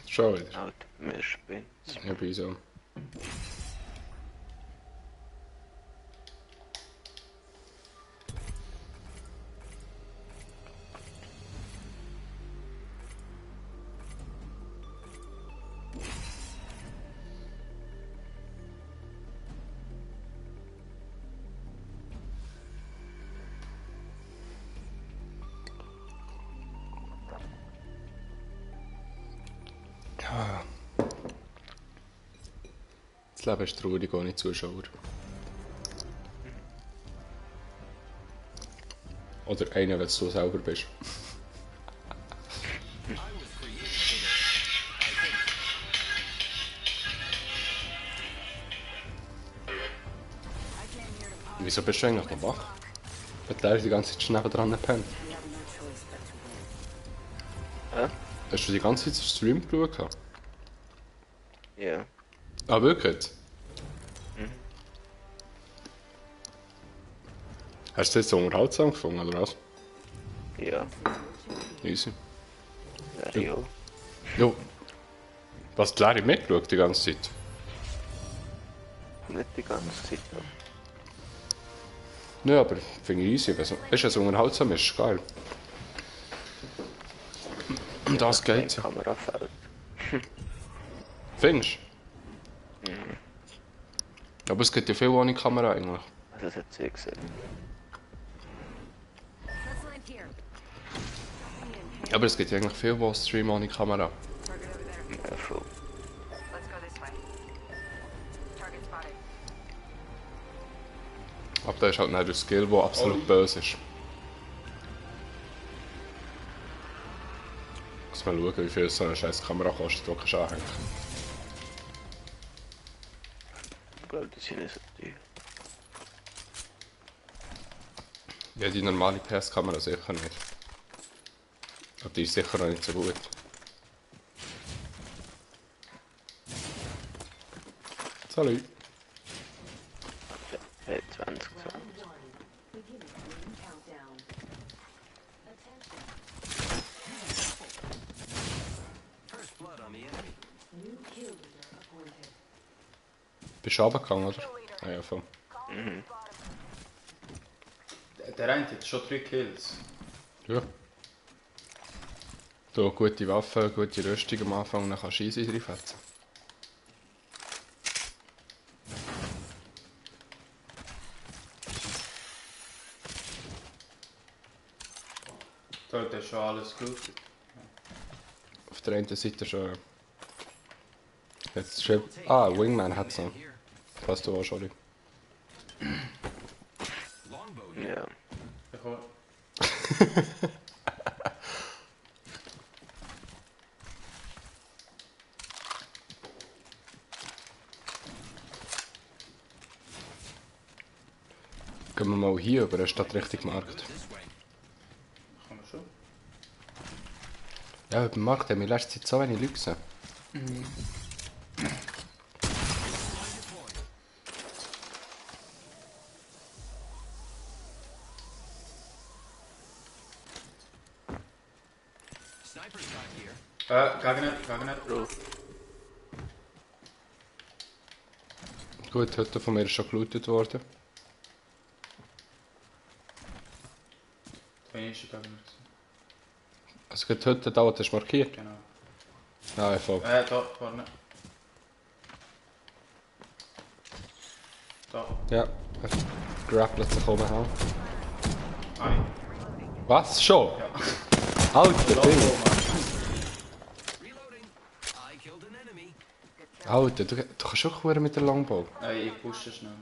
Schon wieder. Alter, mir spinnt. Ja, bei uns auch. Das Leben ist traurig ohne Zuschauer. Oder einer, wenn du selber bist. Wieso bist du eigentlich noch wach? Wenn der die ganze Zeit neben dran pennt. Hast du die ganze Zeit den Stream geschaut? Ja. Ah, wirklich? Hast du das jetzt so unterhaltsam gefunden, oder was? Ja. Easy. Ja, ja. Jo. Was, die Larry mitgeschaut die ganze Zeit? Nicht die ganze Zeit. Aber Nö, aber finde ich easy. Weißt du, so unterhaltsam ist geil. Um das geht's ja. Kamera fällt. Findest du? Aber es gibt ja viel ohne Kamera eigentlich. Das hat sie gesehen. Aber es gibt ja eigentlich viel, die streamen ohne Kamera. Ja, voll. Aber das ist halt nicht der Skill, der absolut böse ist. Muss mal schauen, wie viel so eine scheiß Kamera kostet, die kannst du anhängen. Ich glaube, die sind nicht so teuer. Ja, die normale PS-Kamera sicher nicht. Aber die ist sicher noch nicht so gut. Salut. Hey, 20. Bist du runtergegangen, oder? Ah, ja, voll. Der eine hat schon 3 Kills. Ja. So, gute Waffe, gute Rüstung am Anfang, dann kannst du easy reinfetzen. Dort ist schon alles gelootet. Auf der einen Seite schon. Jetzt schreibt. Ah, Wingman hat es noch. Passt du auch schon. Ja. Ich hol. Gehen wir mal hier über, ist das richtig Markt? Kann man schon. Ja, beim Markt haben wir letzte Zeit so wenig Leute gesehen. Gegner. Gut, heute von mir ist schon gelootet worden. Der ist ein Gegner. Also geht heute da, das ist markiert. Genau. Ja, voll. Da vorne. Da. Ja, er grappelt sich oben an. Nein. Was? Schon? Ja. Alter, Ding. Alter, du kannst schon kuren mit der Longbow. Nein, ich pushe schnell.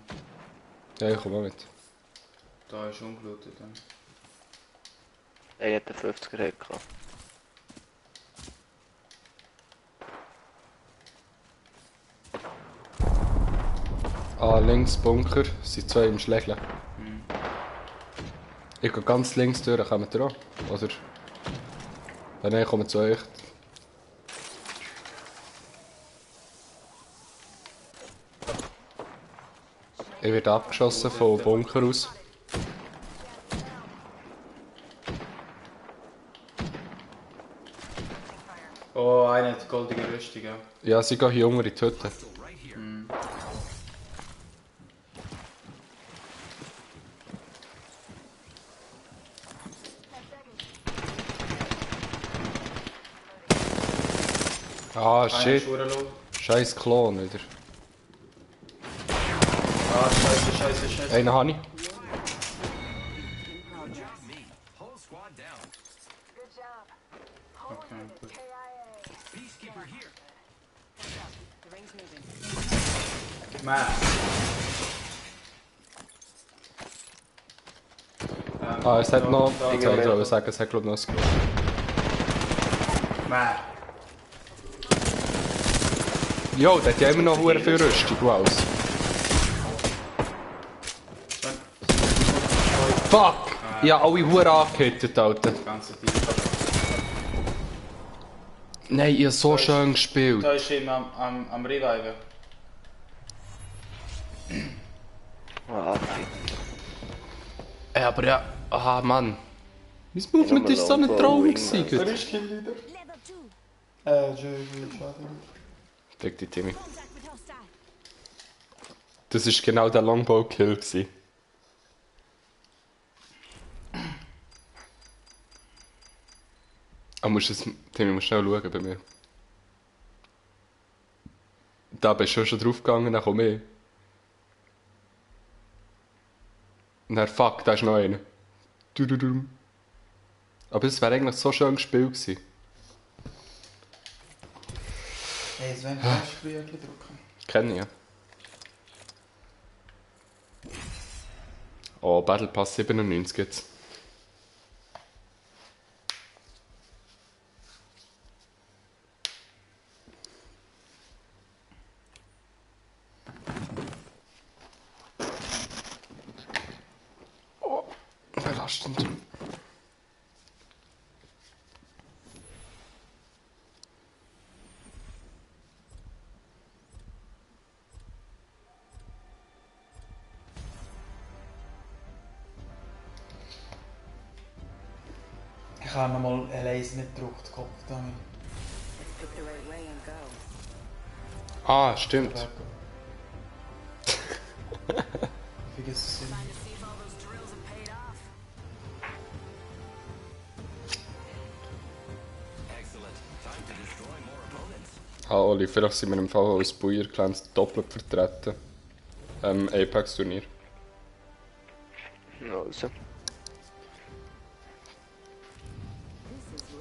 Ja, ich komme auch mit. Da ist ungelootet. Er hat einen 50er Heck gehabt. Ah, links Bunker, es sind zwei im Schlägeln. Ich gehe ganz links durch, kommt ihr auch? Oder? Wenn ich komme zu euch. Ich werde abgeschossen von Bunker aus. Oh, einer hat goldige Rüstung, ja. Ja, sie gehen hier unten in die Hütte. Ah, Einer shit. ist verdammt low. Scheiß Klon wieder. Ah, scheiße. Einen habe ich. Okay, gut. Man. Ah, es hat noch... da, Ich da. wollte sagen, es hat glaube ich noch ein Squad. Man. Jo, der hat ja immer noch hure viel Rüstung und alles. Fuck! Ja, alle hure angehittet, Alter. Das ganze Team. Nein, ich hab so schön gespielt. Da ist ihm am Reviven. Ah, okay. Ey, aber ja... Ah, Mann. Mein Movement ist so ein Traum gewesen. ist Killleader. Schade. Fick die Timmy. Das war genau der Longbow-Kill gewesen. Ah, Timmy, musst schnell schauen bei mir. Da bist du schon drauf gegangen, dann komm ich. Na fuck, da ist noch einer. Du. Aber es wäre eigentlich so schön gespielt gewesen. Hey, Sven, kannst du früher drücken? Kenn ich ja. Oh, Battle Pass 97 gibt's. Oh, belastend. Ich habe nochmal Laser nicht gedruckt, Kopf damit. Pick the right way and go. Ah, stimmt. Vergiss es nicht. Time to see if all those drills have paid off. Ah, Oli, vielleicht sind wir im Fall als Buyer Clans doppelt vertreten. Apex-Turnier. Also.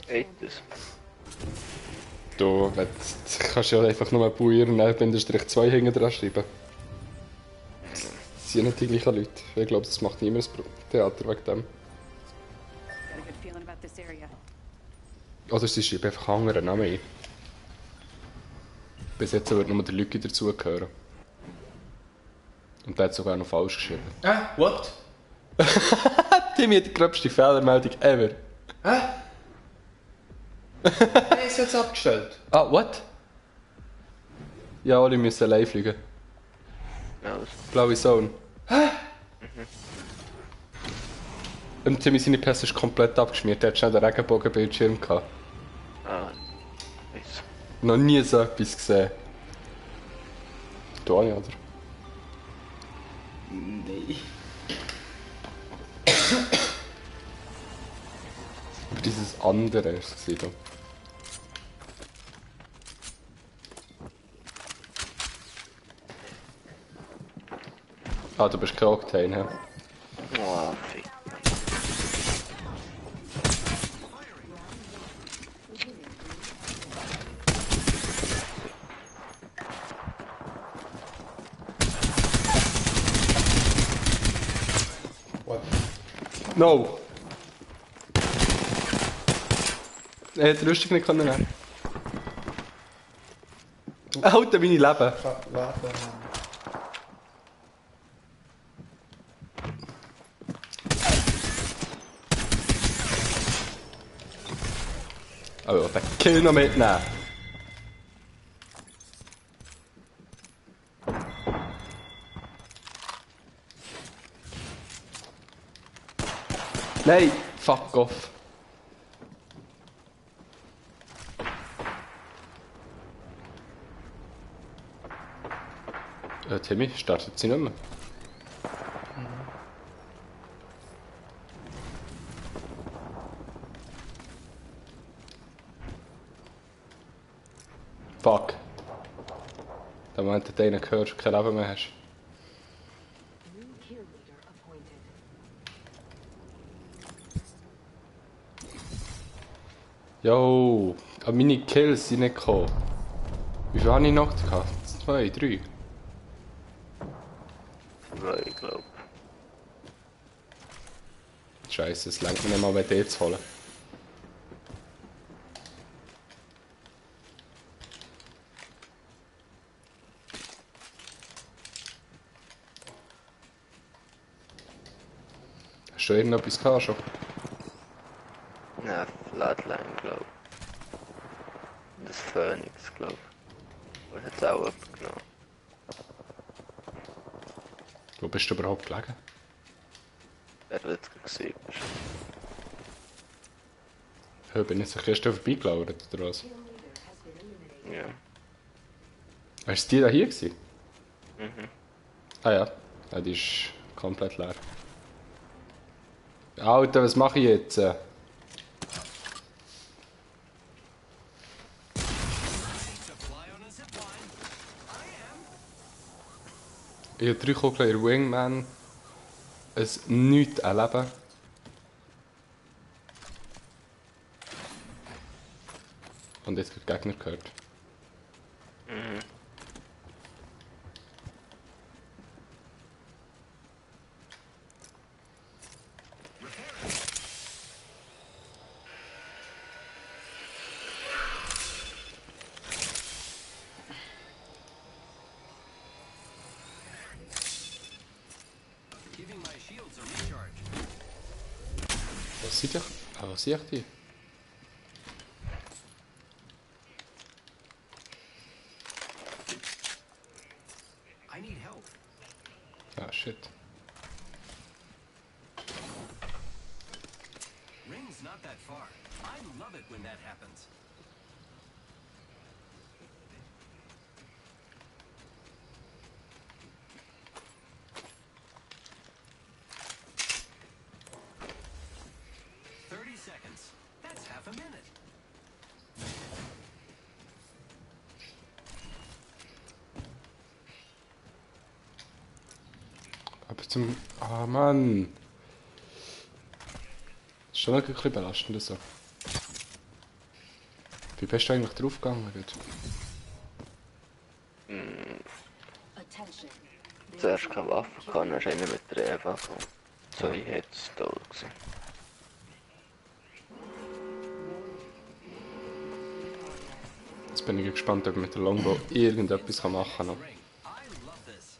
Echt das? Du kannst ja einfach nur Buyer und Bindestrich 2 hinten dran schreiben. Das sind nicht die gleichen Leute. Ich glaube, das macht niemand ein Theater wegen dem. Got a good feeling about this area. Oder sie schreiben einfach andere Namen ein. Bis jetzt wird nur der Lücke dazugehören. Und der hat sogar noch falsch geschrieben. What? Timmy hat die gröbste Fehlermeldung ever. Hä? Er ist jetzt abgestellt. Ah, what? Ja, alle müssen allein fliegen. Ja, das Blaue Zone. Hä? Timmy seine Pässe ist komplett abgeschmiert. Er hat schnell den Regenbogenbildschirm gehabt. ist. Noch nie so etwas gesehen. Du auch nicht, oder? Nein. Aber dieses andere ist es gewesen. Ah, du bist kein Octane, hä? Oh, fick. What? No! Er hat die Rüstung nicht können nehmen. Alter, meine Leben! Warte. Oh ja, den Kill noch mitnehmen! Nein! Fuck off! Timmy, startet sie nicht mehr? Fuck. Der Moment, dass du einen hörst und kein Leben mehr hast. New kill leader appointed. Yo, aber meine Kills sind nicht gekommen. Wie viel habe ich noch gehabt? 2, 3? Ja, ich glaube. Scheiße, es lenkt mir nicht mal, WD zu holen. Hast du irgendetwas gehabt schon? Ja, Flatline, glaube ich. Das Phoenix, glaube ich. Das hat auch jemand genommen. Wo bist du überhaupt gelegen? Wer du jetzt gesehen hast. Hör, bin ich sicher erst vorbeigelauert oder was? Ja. Hast du die da hier gewesen? Mhm. Ah ja. Ja, die ist komplett leer. Alter, was mache ich jetzt? Ich habe 3 Kugeln in der Wingman. Es nichts erleben. Und jetzt wird der Gegner gehört. Mhm. Was sind die? Ah, was sehe ich die? I need help. Ah, shit. Ring's not that far. I love it when that happens. Seconds. That's half a minute. Aber zum... Ah, Mann! Das ist schon ein bisschen belastend so. Wie bist du eigentlich draufgegangen? Attention. Zuerst keine Waffe, kann er einen mit der Eva kommen. 2 Hits da gewesen. Jetzt bin ich gespannt, ob ich mit der Longbow irgendetwas machen kann. Noch. Ring. I love this.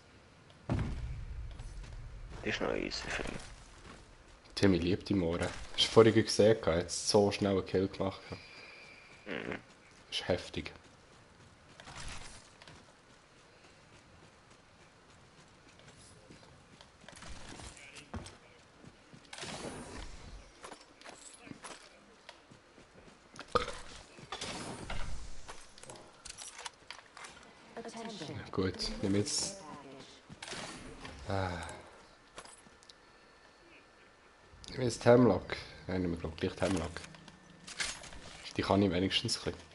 Ist noch easy für mich. Timmy liebt die Moore. Hast du vorhin gesehen, er hat so schnell einen Kill gemacht. Mhm. Das ist heftig. Attention. Gut, ich nehme jetzt... Ich nehme jetzt die Hemlock. Nein, ich glaube gleich die Hemlock. Die kann ich wenigstens ein bisschen.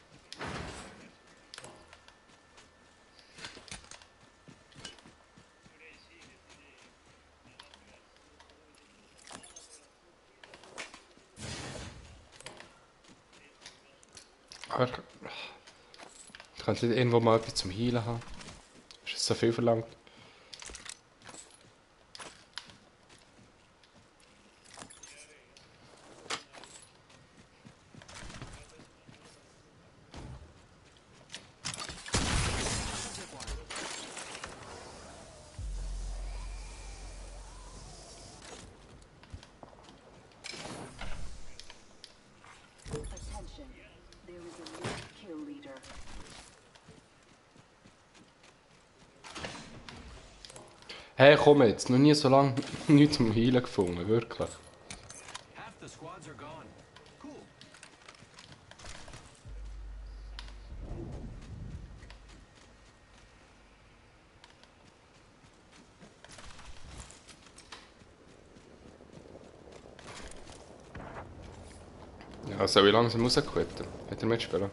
Aber ich kann nicht irgendwo mal etwas zum Heilen haben. Ist das so viel verlangt? Attention. There is a new kill leader. Hey, komm jetzt, noch nie so lange nichts zum Heilen gefunden, wirklich. Half squads are gone. Cool. Ja, soll ich langsam rausquitten? Hat er mitspielen?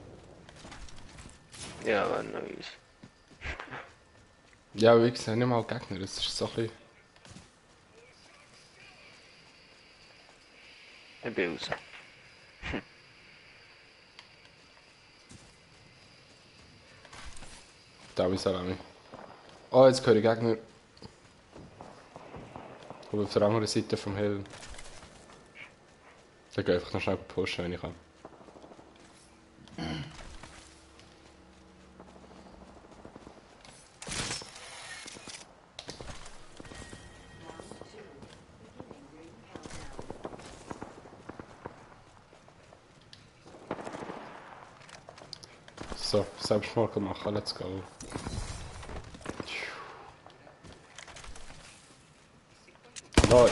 Ja, wäre nice. Ja, wie gesagt, nicht mal Gegner, das ist so ein bisschen... Ich bin raus. Da ist er auch nicht. Oh, jetzt höre ich Gegner. Aber auf der anderen Seite vom Hill. Da gehe ich einfach noch schnell pushen, wenn ich kann. So, Selbstmarker machen, let's go. Nein.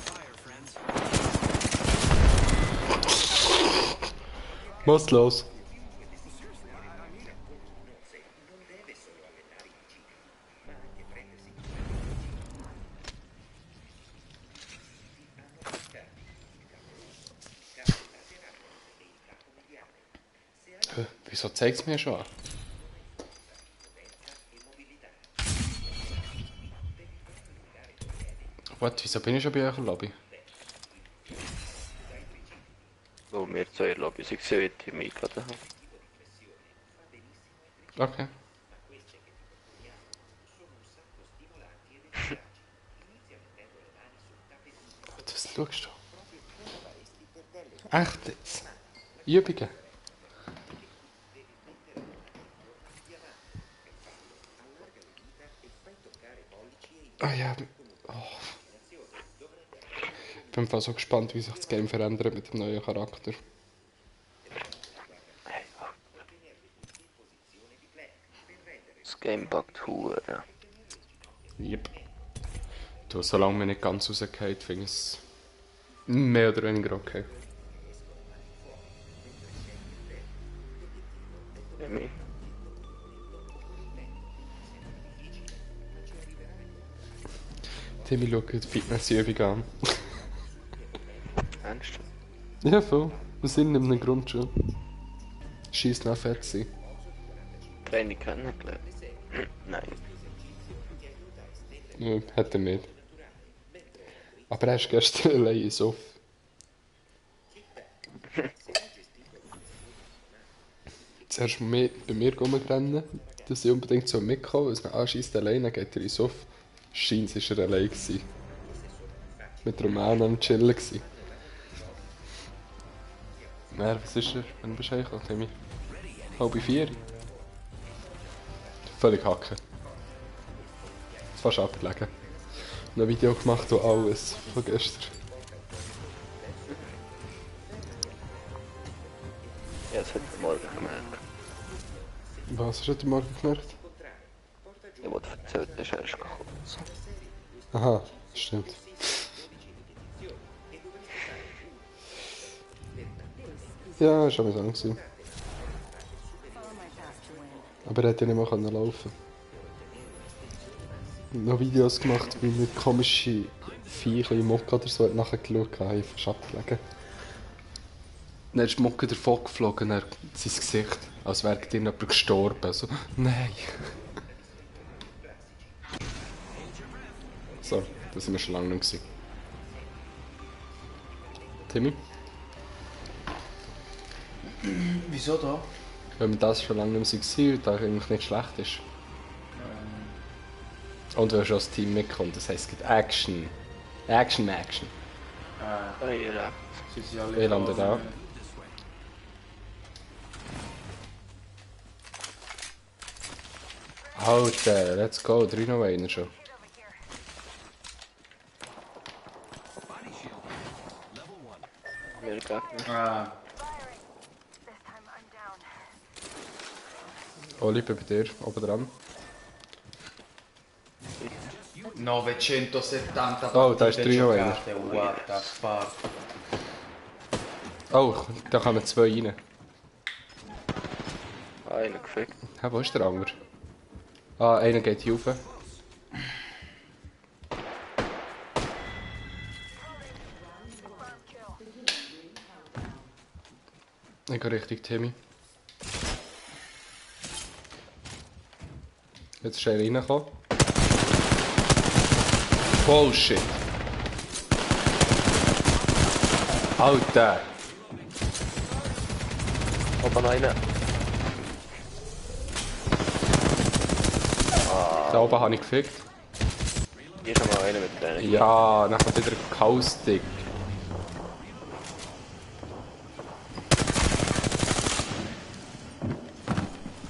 Fire, friends. Was ist los? Wieso zeigt es mir schon an? What? Wieso bin ich schon bei eurer Lobby? Wo wir zwei Lobby sind, wie die mich gerade haben. Okay. Was schaust du? Echt jetzt? Übungen? Ah ja. Oh. Ich bin fast so gespannt, wie sich das Game verändert mit dem neuen Charakter. Das Game buggt Hure. Yep. Du, solange mir nicht ganz rausgeht, finde ich es mehr oder weniger okay. Für mich. Timmy schaut die Fitnessübung an. Ernst? Ja, voll. Wir sind in einem Grund schon. Scheiss nach fett sein. Training kennengelernt. Nein. Ja, hat er nicht. Aber er ist gestern allein ins Off. Zuerst bei mir rumgerannt, dass ich unbedingt so mitkommen soll, weil es ihn anscheisst allein, dann geht er ins Off. Scheint war er allein gewesen. Mit Roman am Chillen gewesen. Na, was ist er? Wann bist du hergekommen, Timmy? 3:30? Völlig hacken. Fast abgelegen. Noch ein Video gemacht und alles von gestern. Ja, das hat ich morgen gemerkt. Was hast du heute Morgen gemerkt? Ich wollte erzählt, dass er erst gekommen ist. Aha, stimmt. Ja, ist schon mal so. Follow my path to win. Aber er hätte ja nicht mehr laufen können. Noch Videos gemacht, wie wir komische Viecher im Mokka oder so nachher geschaut haben, fast abgelegen. Dann ist die Mokka davon geflogen, er sein Gesicht, als wäre dir jemand gestorben. So, nein. So, das sind wir schon lange nicht gewesen. Timmy? Wieso da? Wenn wir das schon lange nicht mehr waren und das eigentlich nicht schlecht ist. Und du hast schon das Team mitgekommen, das heisst es gibt Action. Action. Oh ja. Sie sind alle Wir landen da. Alter, let's go, 3 noch einer schon. Body shield. Level 1. Wir Gegner. This time I'm down. Oli, bei dir, oben dran. 970 Oh, da ist Partiten drin noch einer. giocate, what the fuck. Oh, da kommen zwei rein. Einer gefickt. Hä, wo ist der andere? Ah, einer geht hier rauf. Ich gehe Richtung Timmy. Jetzt ist er reingekommen. Bullshit! Alter! Oben einer. Da oben habe ich gefickt. Hier ist mal einer mit denen. Ja, dann kommt wieder ein Chaos-Stick.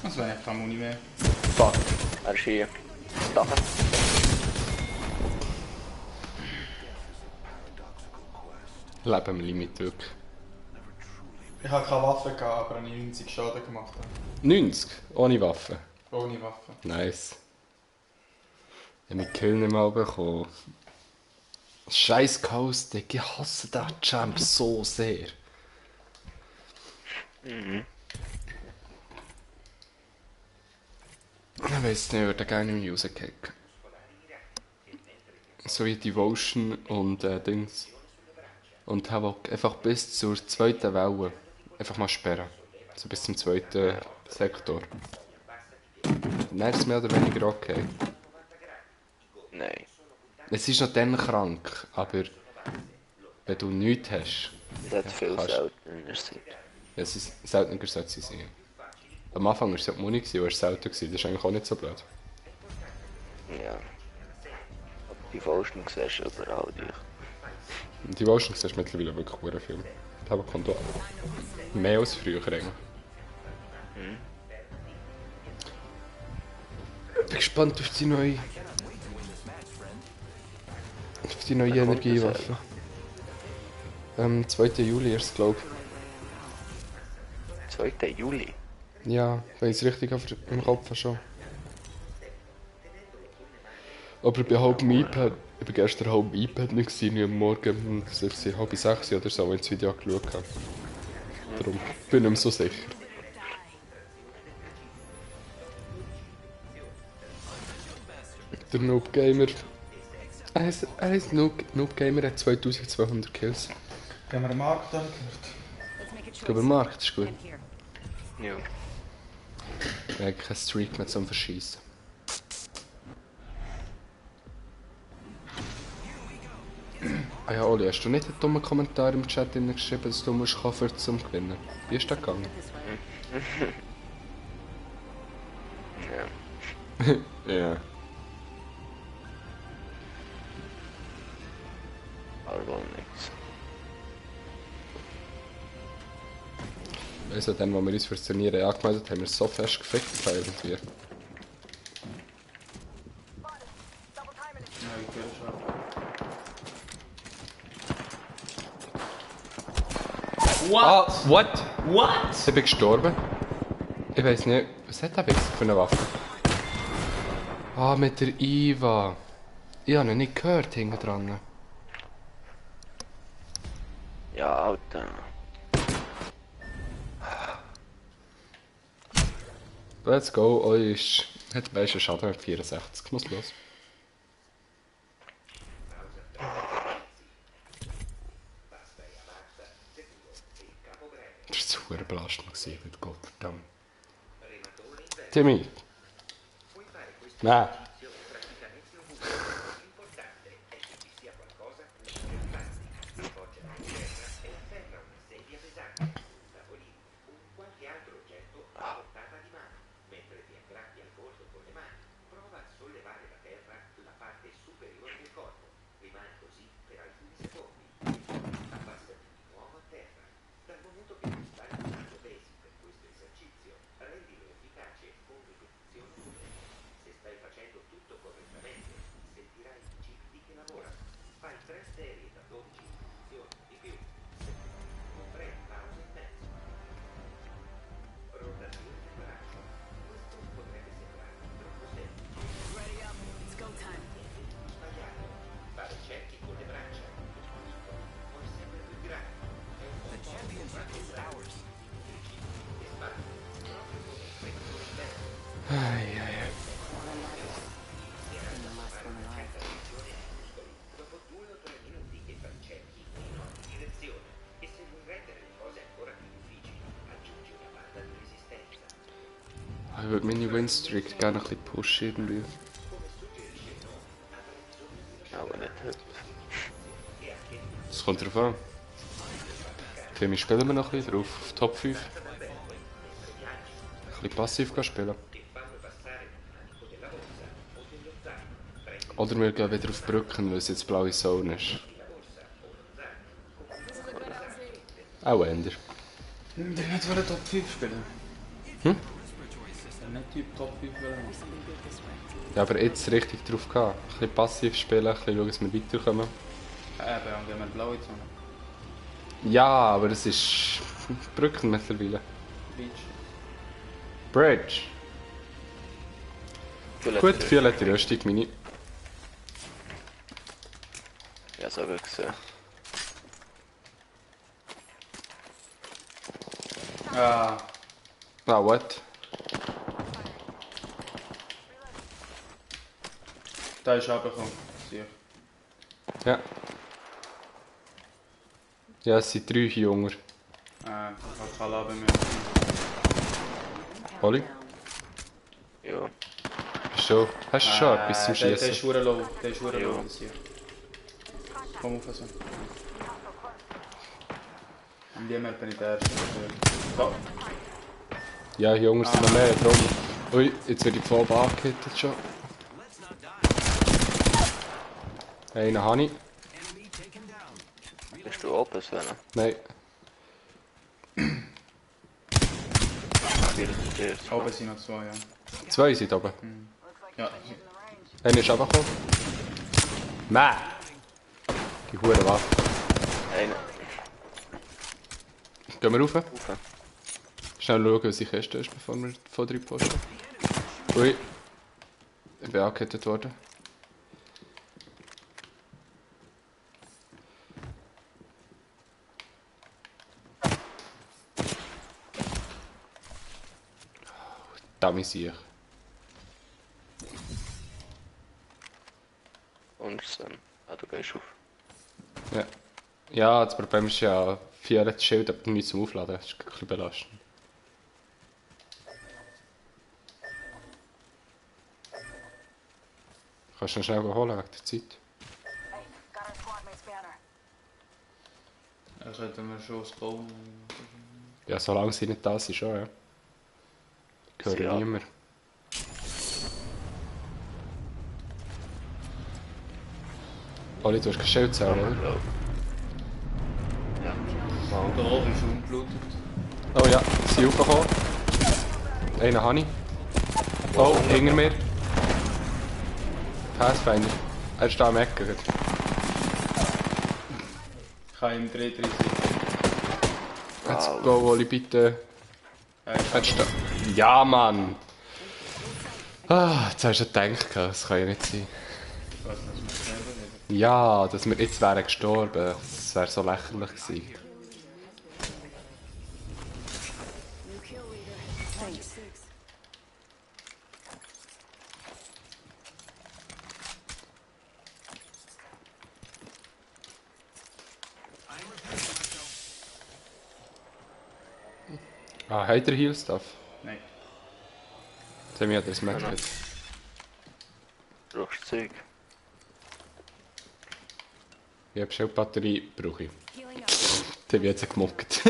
Das wäre echt keine Muni mehr. Fuck. Er ist hier. Das Dach. Leben im Limit wirklich. Ich hatte keine Waffe, aber habe 90 Schaden gemacht. 90? Ohne Waffe. Ohne Waffe. Nice. Ich habe meinen Kill nicht mal bekommen. Scheiß Chaos-Stick, ich hasse den Champ so sehr. Ich weiß nicht, ich würde gerne im User kicken. So wie Devotion und Dings. Und Havoc einfach bis zur zweiten Welle. Einfach mal sperren. So bis zum zweiten Sektor. Dann ist es mehr oder weniger okay. Nein. Es ist noch dann krank, aber wenn du nichts hast, Es hat viel kannst- seltener sein. es ist seltener sollte sie sein. Am Anfang war es ja die Muni, und es war selten. Das ist eigentlich auch nicht so blöd. Ja. Aber die Faust siehst du überall durch. Und die Devotion siehst du mittlerweile wirklich sehr viel. Ich glaube, kommt auch mehr als früher eigentlich. Ich bin gespannt auf die neue... Auf die neue Wann kommt das Energiewaffe. 2. Juli ist es, glaube 2. Juli. ich. Ja, wenn ich es richtig im Kopf habe schon. Aber bei halb iPad, ich war gestern halb iPad nicht gewesen, und am Morgen, das war halb 6 oder so, als ich das Video angeschaut habe. Darum bin ich mir so sicher. Der Noob Gamer. Er ist Noob Gamer, hat 2200 Kills. Haben wir den Markt dann gehört? Let's make a Ich choice. glaube, der Markt ist gut. And here. Ja. Er hat keinen Streak mehr zum Verschießen. Ah ja, Oli, hast du nicht einen dummen Kommentar im Chat geschrieben, dass du musst kaufen zum Gewinnen? Wie ist das gegangen? Ja. Ja. Also nichts. Also dann, als wir uns fürs Turnier angemeldet haben, wir so fest gefickt irgendwie. Ja, ich höre schon. Ah, what? What? Ich bin gestorben. Ich weiß nicht, was hat der Wichser für eine Waffe? Ah, mit der Iva. Ich habe ihn nicht gehört hinten dran. Ja, Alter. Let's go, Oli ist... hat den meisten Schaden mit 64. Muss los. Das war super belastend heute, Gottverdammt. Timmy! Nein! Ich würde meine Winstreak gerne ein bisschen pushen irgendwie. Aber nicht heute. Das kommt drauf an. Okay, wir spielen wir noch ein bisschen drauf, auf Top 5. Ein bisschen passiv spielen. Oder wir gehen wieder auf Brücken, weil es jetzt blaue Zone ist. Auch ändern. Der nicht wollen Top 5 spielen. Hm? Der nicht Typ Top 5 wollen machen. Ja, aber jetzt richtig drauf gehen. Ein bisschen passiv spielen, ein bisschen schauen, dass wir weiterkommen. Eben, und wenn wir blaue Zone. Ja, aber es ist Brücken mittlerweile. Beach. Bridge. Gut, violette Rüstung, meine. Ja, so habe ich gesehen. Ah, Ah, what? da ist abgekommen. Sicher. Ja. Ja, es sind 3 Jünger. Ich habe keine Leben mehr. Oli? Ja. Bist du? Hast du schon etwas zum Der ist Schießen? verdammt low. Der ist verdammt Ja. low. Das hier. Komm auf so. Im Lieber bin ich der Erste. So. Ja, Jünger sind noch mehr, drum. Ui, jetzt werde ich voll angehittet schon. Einen habe ich. Bist du oben, Sven? Nein. Viel Oben sind noch 2, ja. 2 sind oben. Ja. Einer ist runtergekommen. Mäh! Die hure Waffe. Einer. Gehen wir rauf? Rauf. Schnell schauen, was die Kiste ist, bevor wir von 3 posten. Ui. Ich bin angehittet worden. Da sehe ich. Und Sven. Ah, du gehst auf. Ja. Ja, das Problem ist ja, violettes Schild, aber nicht zum Aufladen. Das ist ein bisschen belastend. Kannst du noch schnell holen wegen der Zeit? Hey, got our squad mate's banner. Dann sollten wir schon spawnen. Ja, solange sie nicht da sind, schon, ja. Ich höre Ja. niemand. Oli, du hast kein Schild zählen, oder? Ja. Ja. Wow. Da oben ist ungeblutet. Oh ja, sie sind hochgekommen. Einen habe ich. Oh, hinter mir. Pathfinder. Er ist da am Ecken. Ich habe im 33. Let's Wow. go, Oli, bitte. Er ist Er ist da. Ja, Mann! Ah, jetzt hast du gedacht, das kann ja nicht sein. was, dass wir selber wieder. Ja, dass wir jetzt wären gestorben. Das wäre so lächerlich gewesen. Thanks. Ah, habt ihr Heal Stuff? Nein. Jetzt haben wir ja das Medkit. Brauchst du Zeug? Ich habe Schildbatterie, brauche ich. Healing up. Die habe ich jetzt gemockt.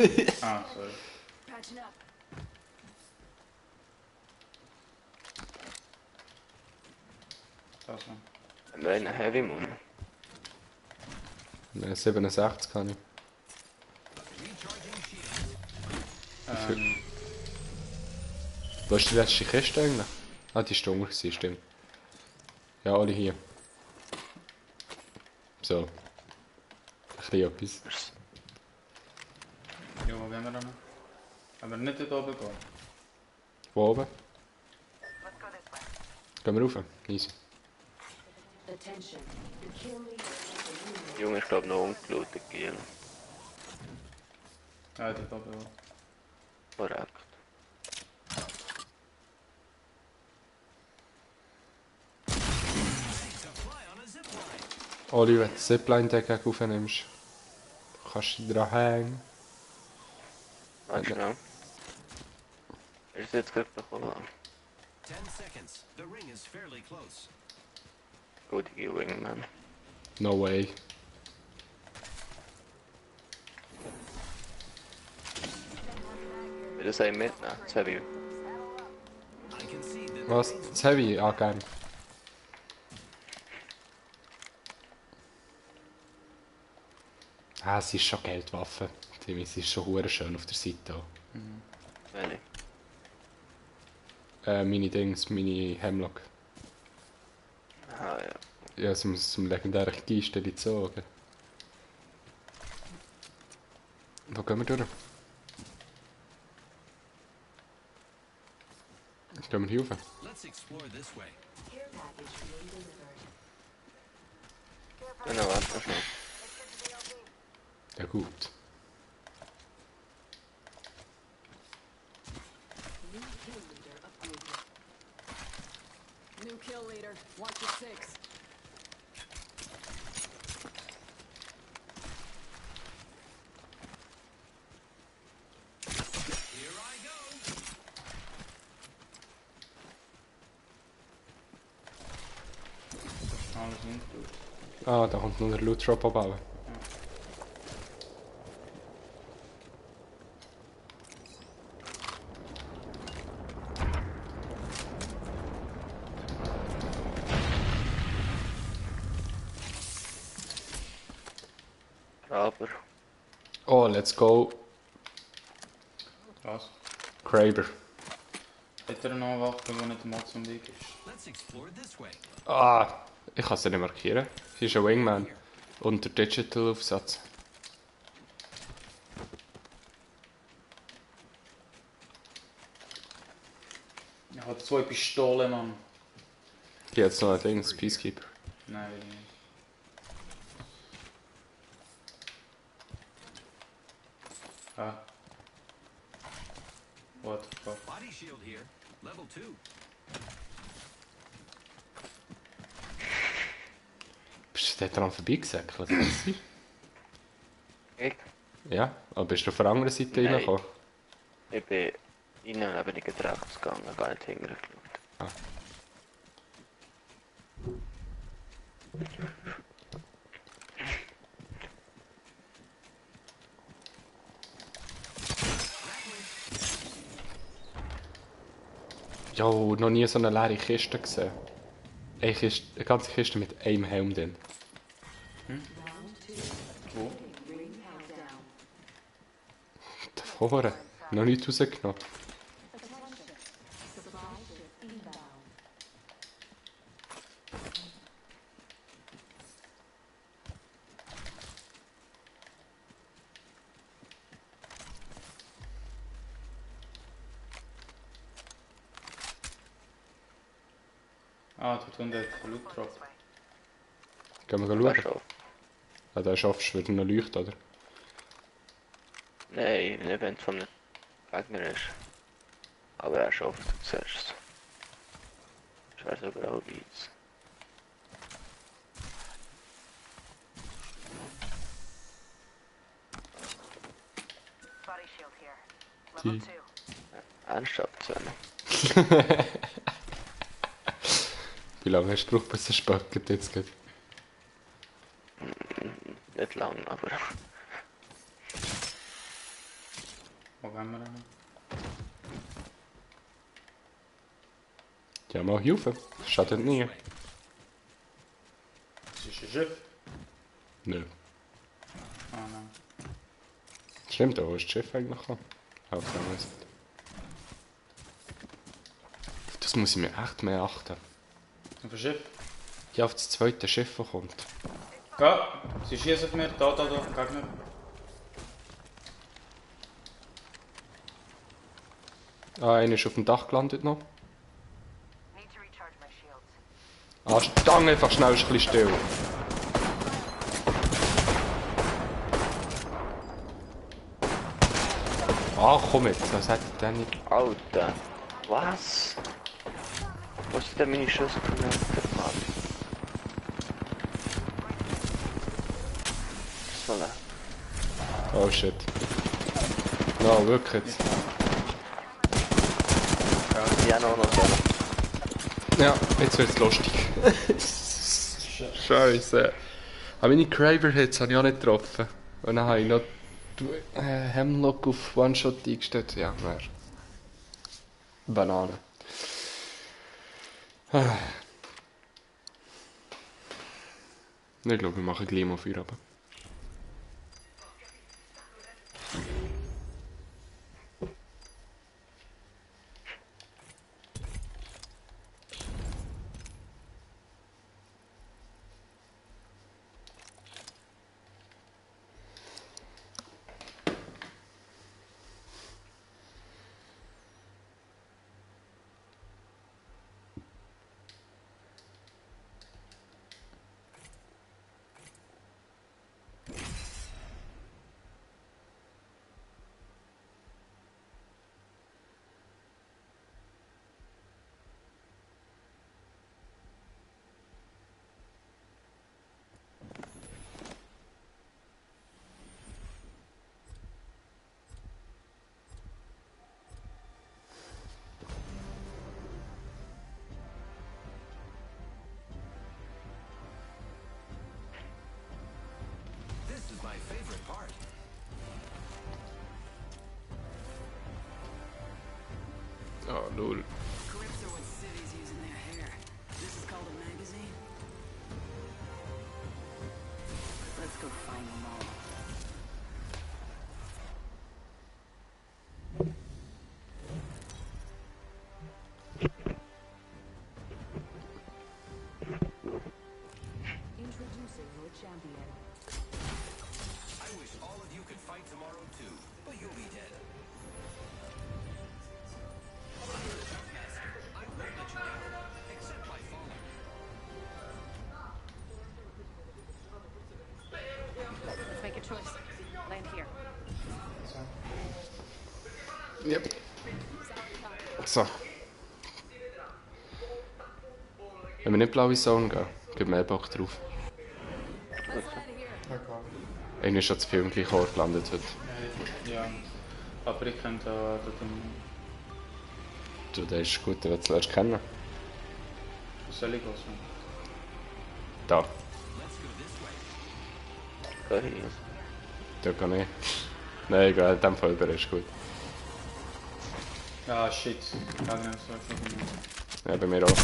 Ah, sorry. Patching up. Das so. Haben wir einen Heavy Moon? 67 kann ich. Wo ist die letzte Kiste eigentlich? Ah, die war dunkel, stimmt. Ja, alle hier. So. Ein bisschen etwas. Ja, wo gehen wir dann? Aber nicht dort oben gehen. Wo oben? Let's go this way. Gehen wir rauf? Easy. Attention. The kill leader has Junge, ich glaube noch ungelootet gehen. Ja, dort oben auch. Korrekt. Oli, wenn du das Zipline-Deck aufnimmst, kannst du dran hängen. Warte schnell. Ist es jetzt gerade bekommen? 10 seconds. The ring is fairly close. Gute Wingman. No way. Will das einen mitnehmen? Das habe ich. I can see that the Was? Das habe ich auch gerne. Ah, es ist schon Geldwaffe. Timmy, sie ist schon hure schön auf der Seite auch. Wenn ich. Meine Dings, meine Hemlock. Ah ja. Ja, zum legendären Geiste gezogen. Wo gehen wir durch? Gehen wir hier rauf? let's explore this way. Care package being delivered. Genau, warte mal schnell. Ja gut. New kill leader upgraded. New kill leader. Watch your six. Here I go. Alles nicht gut. Ah, da kommt noch der Loot Drop abbauen. Aber. Oh, let's go. Was? Kraber. Hat er noch eine Waffe, die nicht mal zum Weg ist? Let's explore this way. Ah, ich kann sie nicht markieren. Sie ist ein Wingman. Und der Digital-Aufsatz. Ich habe 2 Pistolen, Mann. Hier hat noch ein Dings, Peacekeeper. Nein, will ich nicht. Ah. What the fuck? Body shield here. Level 2. Bist du da dran vorbeigesäckelt? weißt du? Ich? Ja, aber bist du von der anderen Seite Nein. reingekommen? Ich bin innen aber nicht rechts gegangen, gar nicht hinterher geschaut. Ah. Jo, noch nie so eine leere Kiste gesehen. Eine ganze Kiste mit einem Helm drin. Wo? Ring countdown. Da vorne. Noch nichts rausgenommen. Attention. Supply ship inbound. Ah, dort unten hat der Loot Drop. Gehen wir Ja, schauen. schon. Ja, da schaffst du wieder noch Leucht, oder? Nein, nicht wenn es von einem Gegner ist. Aber er schafft es zuerst. Ich weiß aber auch wie es. Body shield here. Die. Level 2. Ernsthaft, Sven? Wie lange hast du gebraucht, bis es spöckert jetzt geht? Nicht lang, aber. Wo gehen wir hin? Ja, mal hier rauf. Schadet nie. Es ist ein Schiff. Nö. Ah nein. Stimmt, da wo ist das Schiff eigentlich gekommen? Auf der anderen Seite. Das muss ich mir echt mehr achten. Auf ein Schiff. Ja, auf das zweite Schiff, das kommt. Geh! Sie schießen auf mich. Da, Gegner. Ah, einer ist auf dem Dach gelandet noch. Need to recharge my shields. Ah, Stange einfach schnell, ist ein bisschen still. Ah, komm jetzt, was hat der nicht? Alter! Was? Wo ist denn meine Schussgranate, Mann? So, ne? Oh shit. No, wirklich jetzt. Die haben auch noch so. Ja, jetzt wird's lustig. Scheiße. Aber meine Craver-Hits habe ich auch nicht getroffen. Und dann habe ich noch Hemlock auf One-Shot eingestellt. Ja, mehr. Banane. Ich glaube, wir machen gleich mal Feierabend. This is my favorite part. Oh, lol. Clips are what cities use in their hair. This is called a magazine. Let's go find them all. Introducing your champion. I wish all of you could fight tomorrow too, but you'll be dead. I'm the Jumpmaster. I won't let you down, except by falling. Let's make a choice. Land here. Yep. So. Wenn wir nicht blaue Zone gehen, gibt mehr Bock drauf. Irgendwie ist schon das Film gleich Ort gelandet heute. Ja. Aber ich könnte da Du, der ist gut, den lernst du kennen. soll ich was Da, Geh hin. da kann ich. Nein, egal, in dem Fall der ist gut. Ah, shit. Ich habe nicht so viel. Ja, bei mir auch.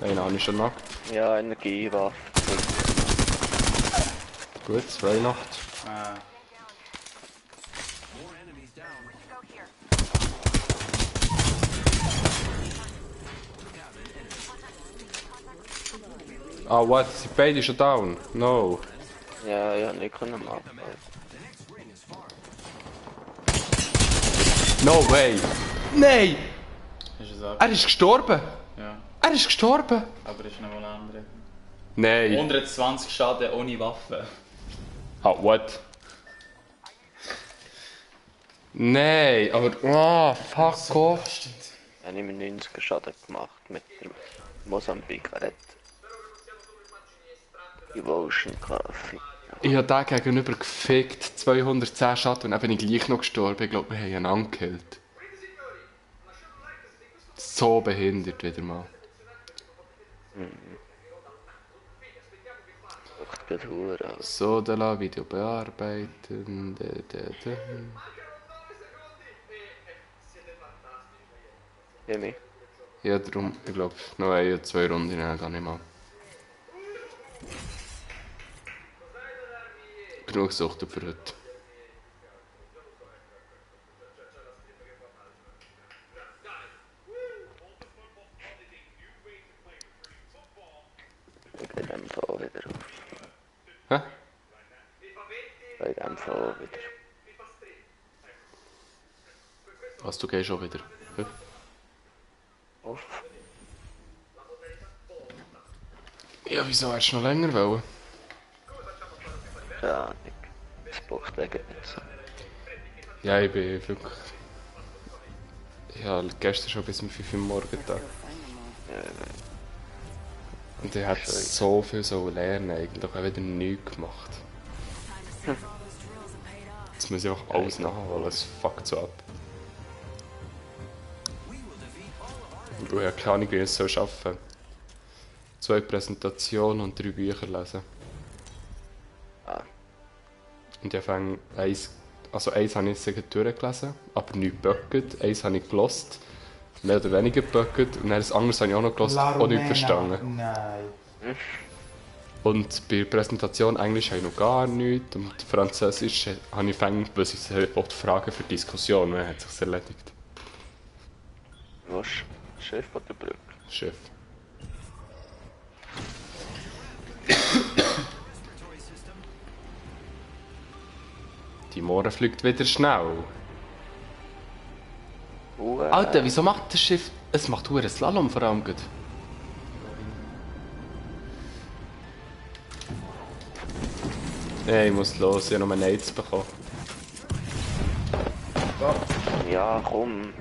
Den habe ich schon noch. Ja, Energiewaffe. Gut, 2 Nacht. Ah, More enemies down. Ah, what? Sind beide schon down? No. Ja, ja, nicht können machen. No way. Nein! ist es ab? Er ist gestorben! Ja. Er ist gestorben! Aber ist noch mal ein anderer. Nein. 120 Schaden ohne Waffe. Ah, what? Nein, aber... Ah, fuck off. Ich habe mir 90er Schaden gemacht mit dem Mosambik-Red. Devotion Kaffee. Ich habe den gegenüber gefickt, 210 Schaden und dann bin ich gleich noch gestorben. Ich glaube, wir haben einander gekillt. So behindert wieder mal. Macht gerade Hure aus. So, da la Video bearbeiten. Jimmy. Ja, darum, ich glaube, noch 1 oder 2 Runden, nein, gar nicht mal. Genug Sucht für heute. Ich gehe dem Fall wieder auf. Hä? Bei dem Fall wieder. Was, du gehst schon wieder? Hä? Auf. Ja, wieso hast du noch länger wollen? Ja, Ahnung. Das braucht eigentlich nicht so. Ja, ich bin wirklich... Ich habe gestern schon bis um 5 Uhr morgens da. Und ich hätte so viel so lernen eigentlich, ich habe wieder nichts gemacht. Jetzt muss ich einfach alles nachholen, es fuckt so ab. Ich habe keine Ahnung, wie ich es so schaffen. 2 Präsentationen und 3 Bücher lesen. Ah, Und ich habe eins habe ich jetzt durchgelesen, aber nicht geböckert. Eins habe ich gelost, mehr oder weniger geböckert. Und dann das andere habe ich auch noch gelost, auch nicht verstanden. Nein. Und bei der Präsentation Englisch habe ich noch gar nichts. Und Französisch habe ich gefragt, was ich fragen für Diskussion. Dann hat es sich erledigt. was? Chef von der Brücke. Chef. Die Moore fliegt wieder schnell. Alter, wieso macht das Schiff... Es macht einen Slalom vor allem gut. Nee, ich muss los, ich habe noch einen Aids bekommen. Ja, komm.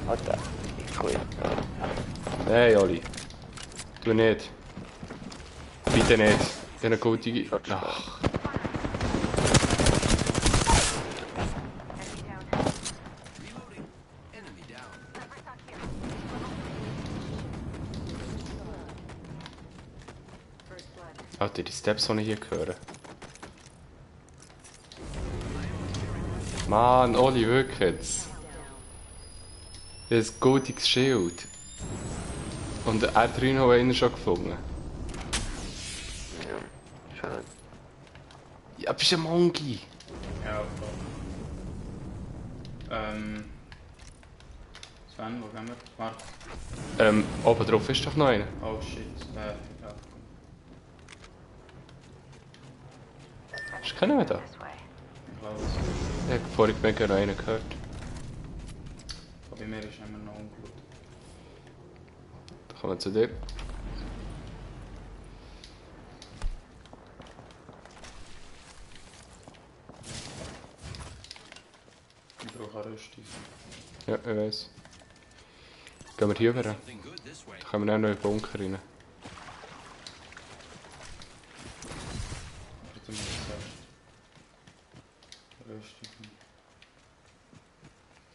Alter, ich quit. Hey, Oli. Tu nicht. Bitte nicht. Ich habe eine gute... Ach. Alter, die Steps, die ich hier höre. Mann, Oli, wirklich jetzt. Ich habe ein gutes Schild. Und der R3 habe ich einen schon gefunden. Ja, schade. Ja, bist du ein Mongi? Ja, voll. Sven, wo gehen wir? Marc. Oben drauf ist doch noch einer. Oh shit. Ja, komm. Hast du keinen mehr da? Ich glaube, Ich habe vorhin mega noch einen gehört. bei mir ist immer noch ungut. Da kommen wir zu dir. Ich brauche eine Rüstung. Ja, ich weiss. Gehen wir hier rüber. Something good this way. Da kommen wir auch noch in den Bunker rein. Bitte mal zuerst. Rüstung.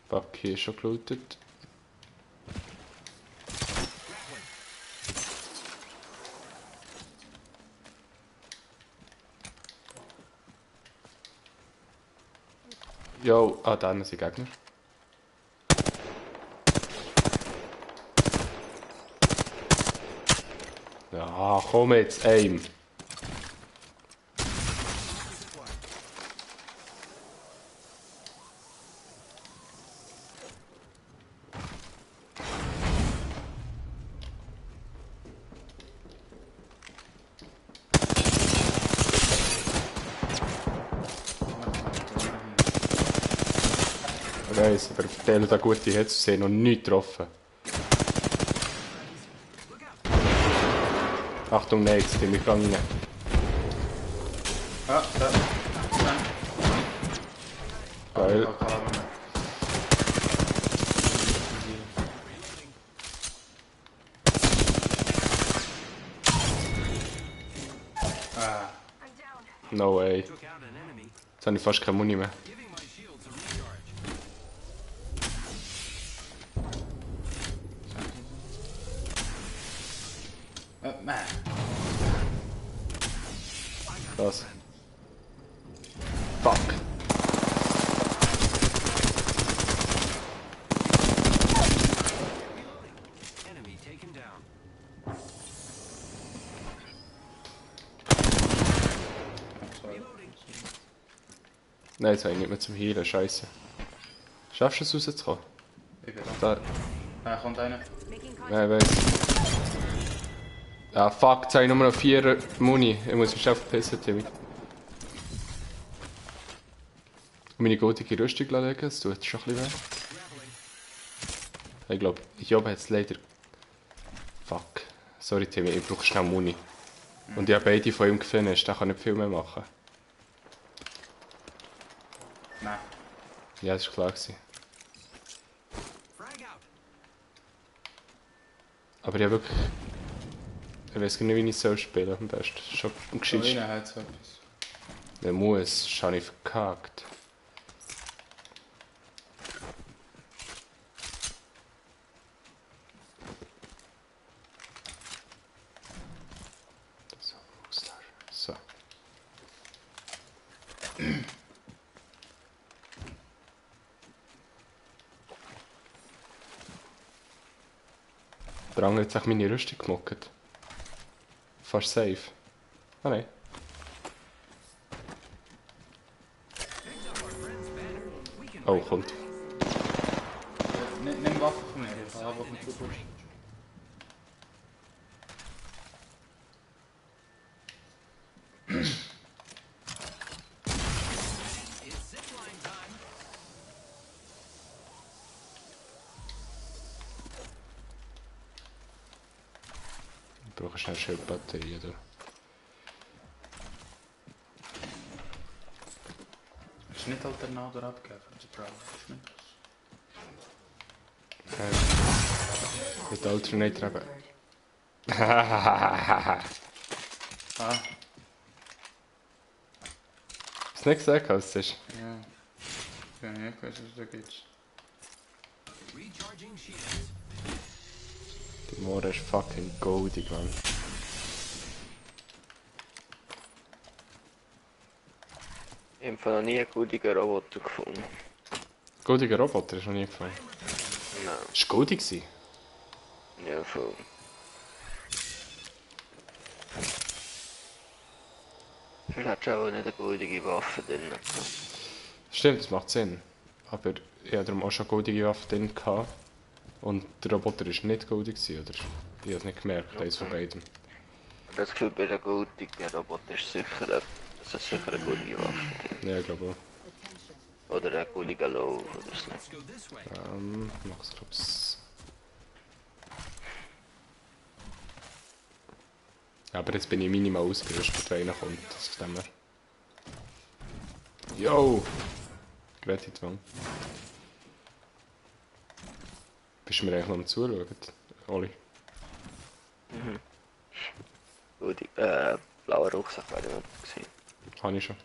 Fuck, hier ist schon gelootet. Jo, ah, da sind Gegner. Ja, komm jetzt, aim. Ich weiss, aber verteilen da gute Hits, sie haben noch nichts getroffen. Achtung, nein, jetzt bin ich gegangen. Ah, da. Sven. Geil. Oh, klar. Ah. No way. Took out an enemy. Jetzt habe ich fast keine Muni mehr. Giving my shields a recharge. Man. Was? Fuck. Enemy taken down. Nein, jetzt habe ich nicht mehr zum Heilen, scheiße. Schaffst du es rauszukommen? Ich bin da. Da. Kommt einer. Making contact. Nein, ich weiss. Ah, fuck, jetzt habe ich nur noch 4 Muni. Ich muss mich schnell verpissen, Timmy. Meine gotige Rüstung legen, das tut schon ein bisschen weh. Ich glaube, ich habe jetzt leider... Fuck. Sorry, Timmy, ich brauche schnell Muni. Und ich habe beide von ihm gefinisht, da kann ich nicht viel mehr machen. Nein. Ja, das war klar gewesen. Frag out. Aber ich habe wirklich... Ich weiß gar nicht, wie ich es spielen am besten. Das ist schon am Da gescheitsten. rein hat es etwas. Der muss, das habe ich verkackt. Der andere hat sich meine Rüstung gemockt. Fast safe. Ah nein. Oh, kommt. Nimm Waffen von mir, ich habe einfach nicht zugehört. Ich brauche schnell Schildbatterie, oder? Hast du nicht Alternator abgegeben für den Browser? Ist nicht das? Mit Alternator eben. Ah, Hast du nicht gesagt, was es ist? ja. Ja, ich weiß, was da geht's. Recharging shields. Die Moore ist fucking goldig, Mann. Ich habe noch nie einen guten Roboter gefunden. Goldiger Roboter ist noch nie gefallen. Nein, Ist goldig gewesen? ja voll. Vielleicht hat auch nicht eine gute Waffe drin. Stimmt, das macht Sinn. Aber ich hatte darum auch schon goldige Waffen drin gehabt. Und der Roboter war nicht goldig gewesen, oder? Ich habe es nicht gemerkt, eins von beiden. Das Gefühl, bei der guten Roboter ist sicher eine gute Waffe. Ja, ich glaube auch. Oder ein gute Lauf oder so. Let's go this way. Ich mach's, glaub's. Ja, aber jetzt bin ich minimal ausgerüstet, wenn einer kommt. Das ist dem her. Yo! Gerät in die Wand. Bist du mir eigentlich noch am Zuschauen, Oli? Gute, blauer Rucksack wäre ich nicht gesehen. Habe ich schon.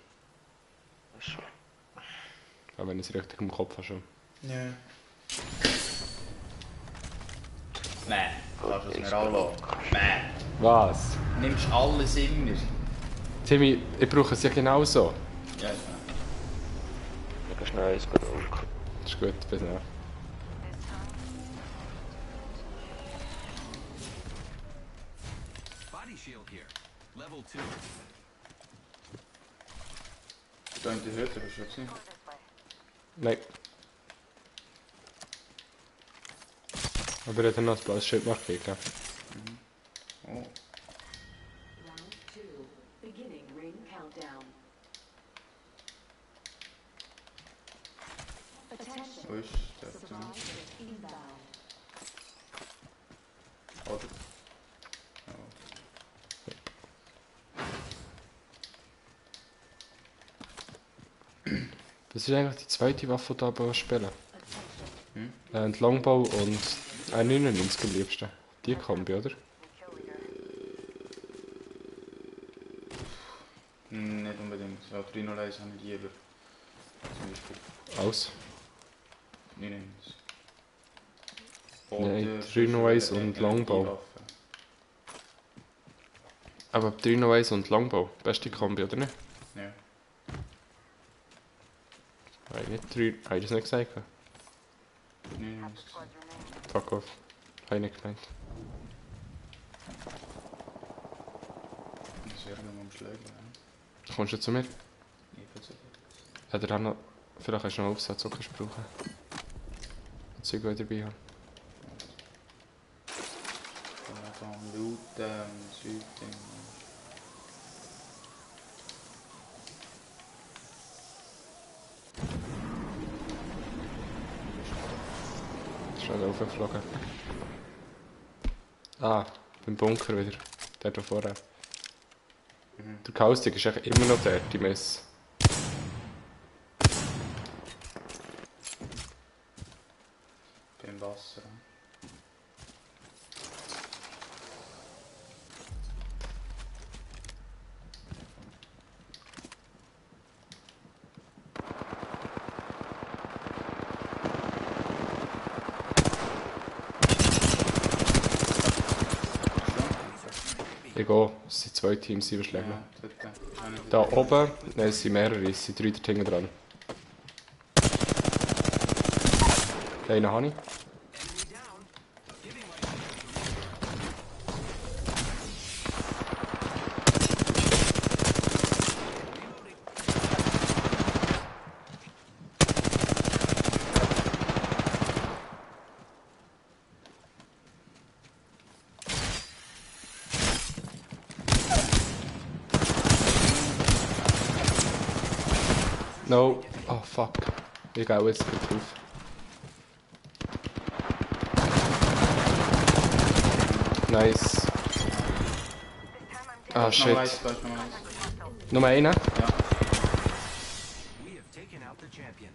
Das ist schon. Auch wenn ich es richtig im Kopf habe schon. ja. Nein, lass es mir anlassen. Nein. Was? Nimmst alles immer. Timmy, ich brauche es ja genauso. Ja, ja. Ich kann schnell eins gucken. Das ist gut, bis dann. Body shield here. Level 2. Da in die Hütte, hast du jetzt nicht? Nein. Aber er hat noch ein blaues Schild nachgegeben. Oh. Round 2. Beginning ring countdown. Attention. Wo ist der? Supply is inbound. Oder? Das ist eigentlich die zweite Waffe, die du spielen. Attention. Die Longbow und ein 99 am liebsten. Die Kombi, oder? Nicht unbedingt. Ja, 301 habe ich lieber. Zum Beispiel. Aus. 99. Nein, 301 und Longbow. Waffe. Aber 301 und Longbow, beste Kombi, oder nicht? Ja. Nein, nicht 3. Habe ich das nicht gesagt? 99. Fuck off. Habe ich nicht gemeint. Das wäre dann am Schläger. Ja. Kommst du zu mir? Ich bin so. Hat er auch noch... Vielleicht hast du noch einen Aufsatz, den kannst du brauchen. Das Zeug, das ich dabei habe. Dann am Looten und Süden. Schnell aufgeflogen. Ah, beim Bunker wieder. Der da vorher. Der Kaustik ist eigentlich immer noch der, die Mess. Beim Wasser. Ich Ich gehe. Es sind 2 Teams, die überschlagen. Ja, dort. Da oben, nein, es sind mehrere, es sind 3 dort hinten dran. Einen habe ich. No. Oh fuck. Ich gehe jetzt gut drauf. Nice. Ah Noch shit. eins, da ist noch eins. Nummer einer. Ja. We have taken out the champion.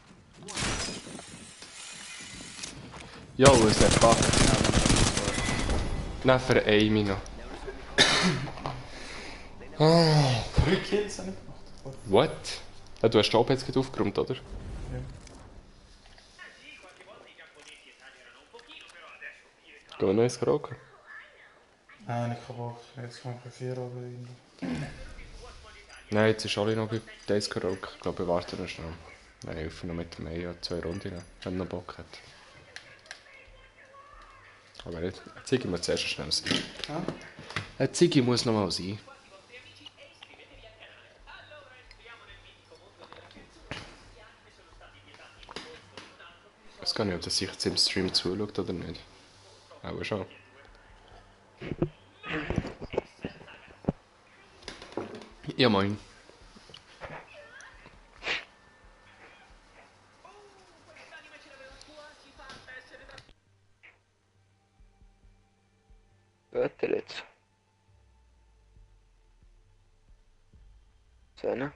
Jo, es hat fuck. Nein, für Amy noch. 3 Kills habe ich gemacht. What? Ja, du hast den oben jetzt gerade aufgeräumt, oder? Ja. Gehen wir noch ins Karaoke? Nein, ich habe Bock. Jetzt kommt bei 4 oder irgendwo. Nein, jetzt ist alle noch bei Days Karaoke. Ich glaube, wir warten noch schnell. Dann helfen noch mit dem Meier 2 Runden, wenn er noch Bock hat. Aber jetzt Ziggy muss zuerst schnell sein. Ja? Ziggy muss noch mal sein. Ich weiß gar nicht, ob das sich jetzt im Stream zuschaut oder nicht. Aber schon. Ja, moin. Hört ihr jetzt? So, ne?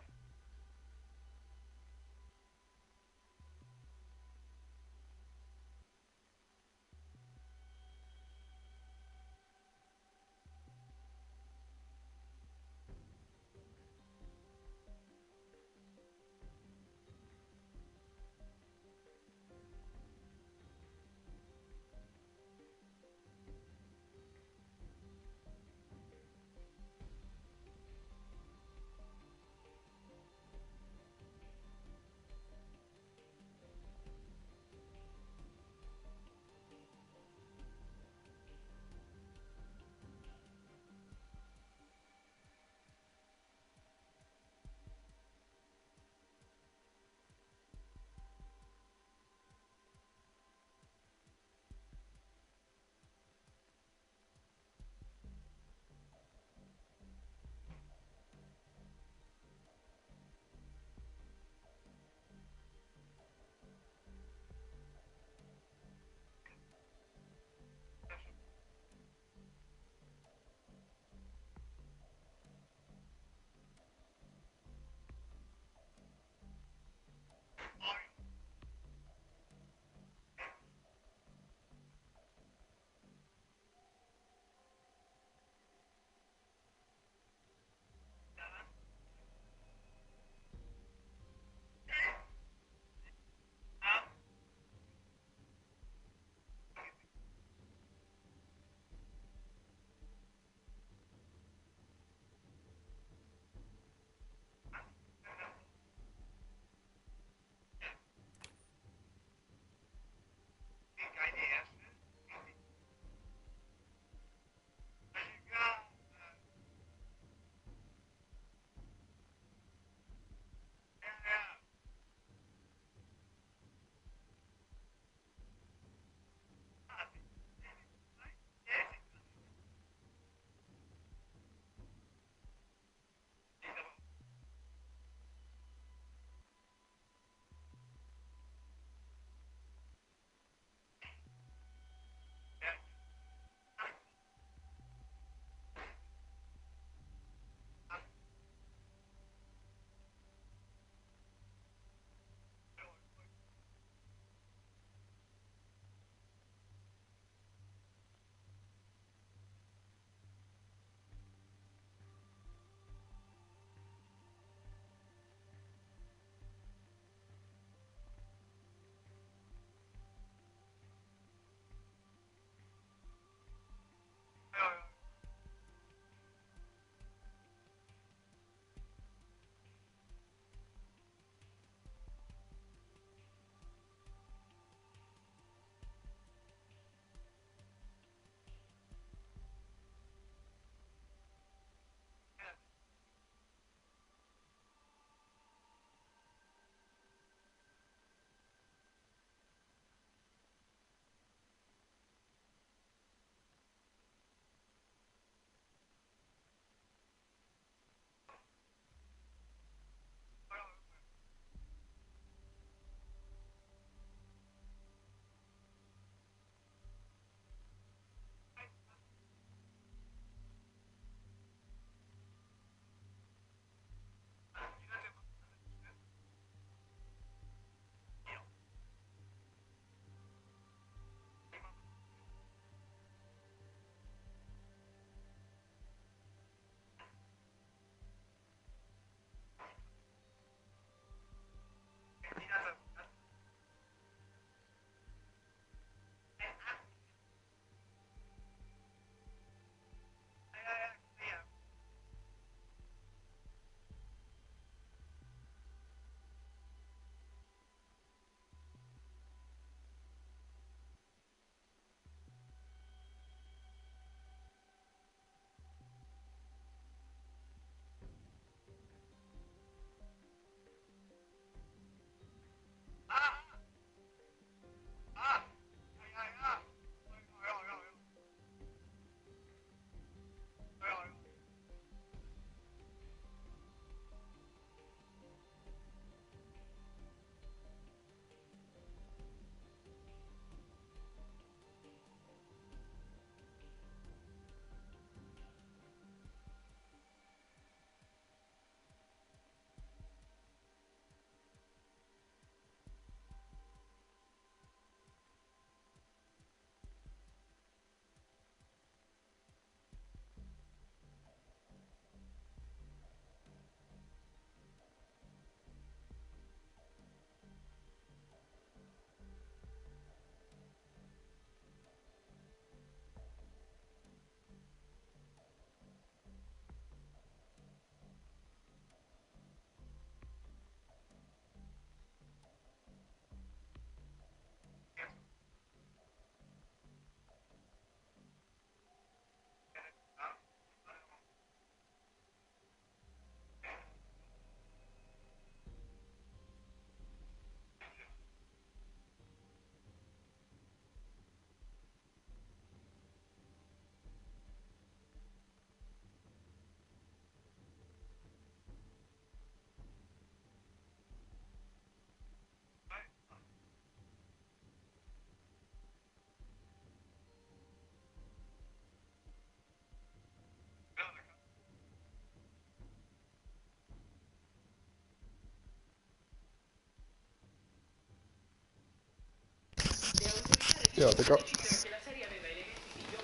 Ja, Digga.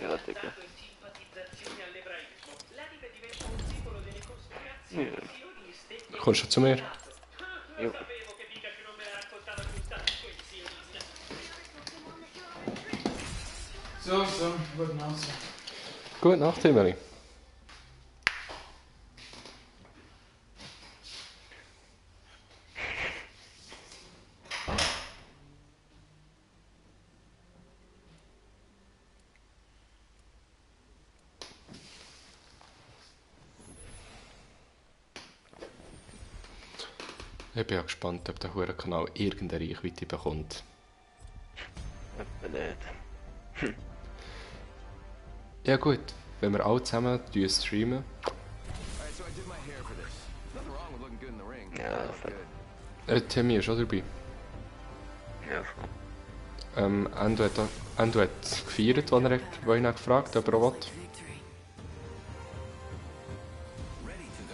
Ja, Digga. Ja. Kommst du zu mir? Jo. So, gute Nacht. Gute Nacht, Emily. Ich bin auch gespannt, ob der Hurenkanal irgendeine Reichweite bekommt. Etwa nicht. Ja gut, wenn wir alle zusammen streamen. Alright, so I did my hair for this. Nothing wrong with looking good in the ring. Ja, I look fair. good. Timmy ist auch dabei. Ja, schon. Endo hat gefeiert, als er ihn gefragt hat, ob er auch will. Victory. Ready to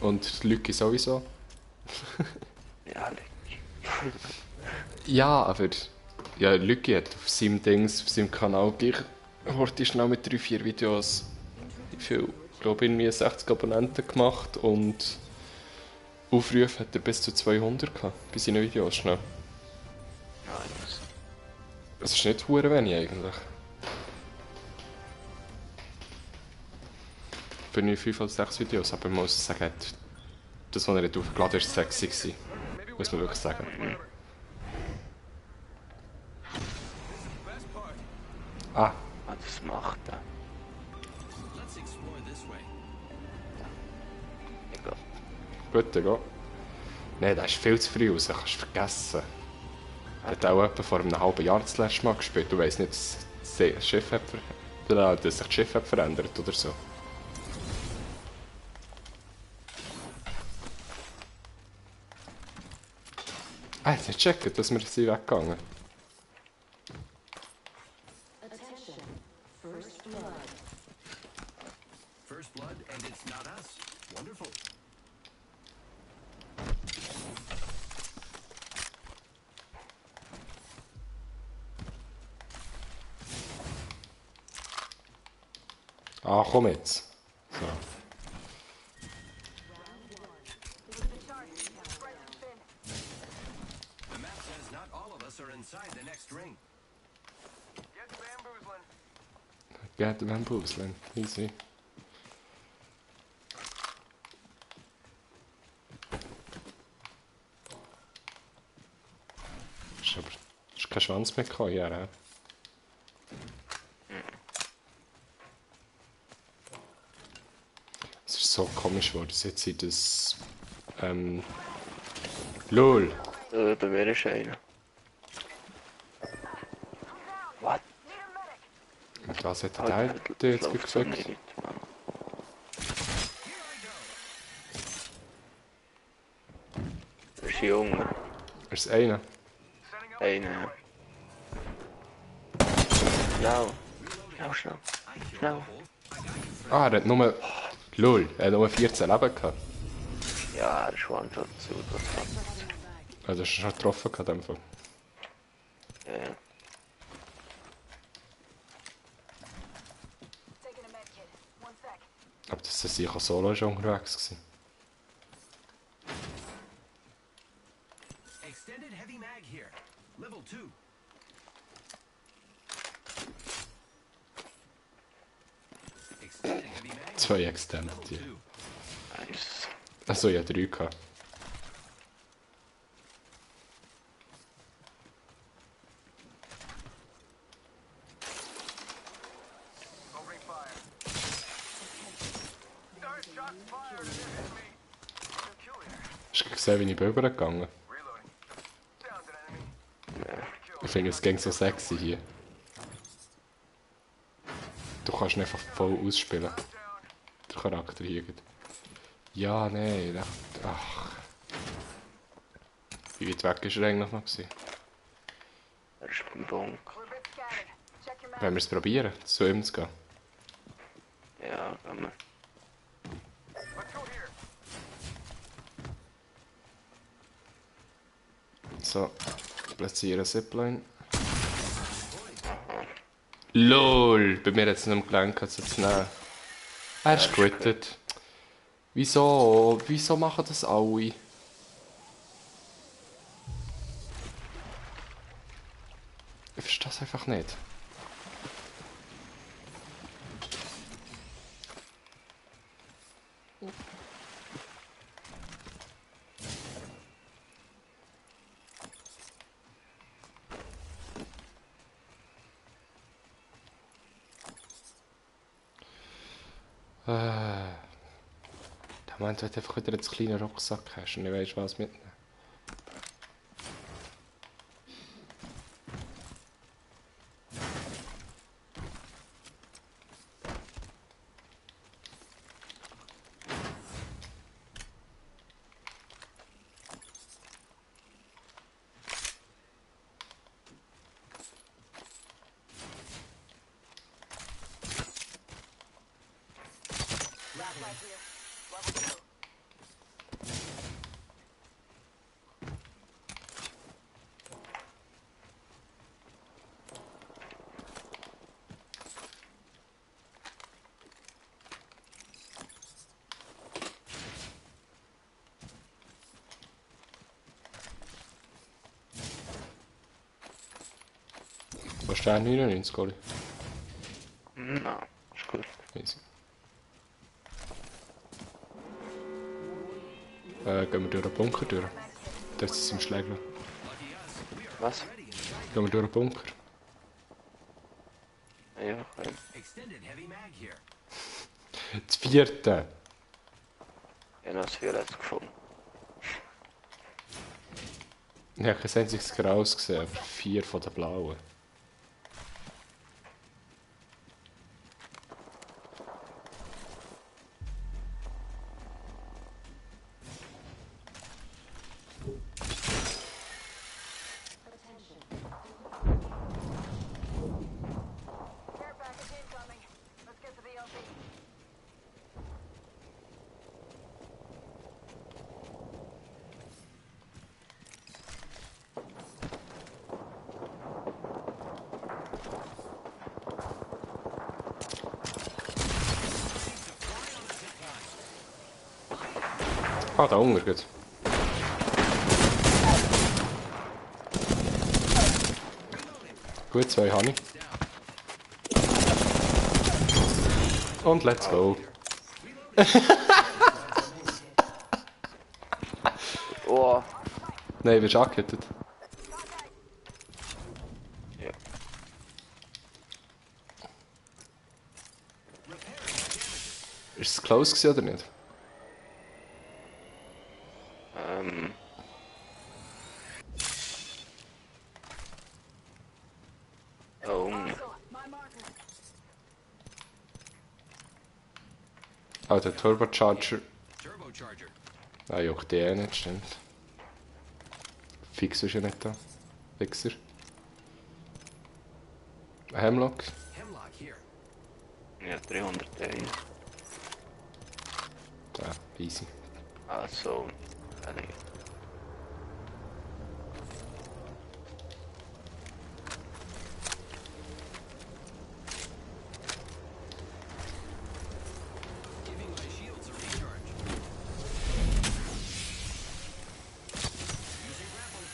go. Und Lucky sowieso. Ja, Lucky. Ja, aber... Ja, Lucky hat auf seinem Dings, auf seinem Kanal gleich heute schnell mit 3-4 Videos wie viel, ich glaube irgendwie 60 Abonnenten gemacht und Aufrufe hat er bis zu 200 gehabt bei seinen Videos schnell. Nice. Das ist nicht hure wenig eigentlich. Für nur 5 oder 6 Videos, aber man muss sagen, das, was er nicht aufgeladen hat, war sexy gewesen. Muss man wirklich sagen. Ah, Was macht er? Let's explore this way. Egal. gut, dann geh. Nein, das ist viel zu früh raus, kannst du vergessen. Er hat auch etwa vor einem halben Jahr das letzte Mal gespielt. Du weißt nicht, dass das Schiff hat dass sich das Schiff hat verändert oder so. Ah, jetzt nicht checken, dass wir sind weggegangen. Attention. First blood. First blood, and it's not us. Wonderful. Ah, komm jetzt. So. The map says not all of us are inside the next ring. Get bamboozling. Easy. Ist kein Schwanz mehr gekommen, ja. Es ist so komisch geworden, jetzt sieht das... LOL! Bei mir ist einer. Was? Und was hat der jetzt läuft so gefickt? nicht, Mann. Das ist ein Junge. Ist es einer? Einer. Schnell. Schnell, schnell. Schnell. Ah, er hat nur... LOL, er hat nur 14 Leben gehabt. Ja, er ist One-Shot zu. Also ist schon getroffen gehabt, in dem Fall. Ja. Aber das ist sicher solo schon unterwegs gewesen. Extended heavy mag here. Level 2. Extended heavy mag. 2 Extended, ja. 2. Nice. Achso, ja, 3 gehabt. Hast du gesehen, wie ich Böber gegangen? Ich finde, es ging so sexy hier. Du kannst ihn einfach voll ausspielen. Der Charakter hier. Ja, nein, echt. Ach. Wie weit weg ist er eigentlich noch gewesen? Er ist beim Bonk. Wollen wir es probieren, zu ihm zu gehen? Ja, kann man. So, platzieren Zipline. LOL! Bei mir hat es nicht mehr gelangt, also zu nehmen. Er ist gewittet. Wieso? Wieso machen das alle? Ich verstehe das einfach nicht. Der Moment, wenn du einfach wieder einen kleinen Rucksack hast und nicht weißt, was mitnehmen. Was ist der 99, Goli? Na, ist gut. Easy. Gehen wir durch den Bunker durch. Das ist im Schlägler. Was? Gehen wir durch den Bunker. Ja, okay. Extended heavy mag here. Das vierte. Ich habe noch das Violett gefunden. Ich habe kein einziges Graus gesehen, aber 4 von den blauen. Care package incoming. Let's get to the LZ. Ah, da unten geht. Gut, 2 habe ich. Und let's go. Oh, Nein, wirst du angehittet. ja. Ist es close gewesen oder nicht? Oh, My marker. Ah, der Turbocharger. Turbocharger. Ah, juckt die nicht, stimmt. Fix ist ja nicht da. Fixer. Ein Hemlock. Hemlock here. ja, 300 Euro. Ja, easy. Also, keine Ahnung. Giving my shields a recharge. Using grapple.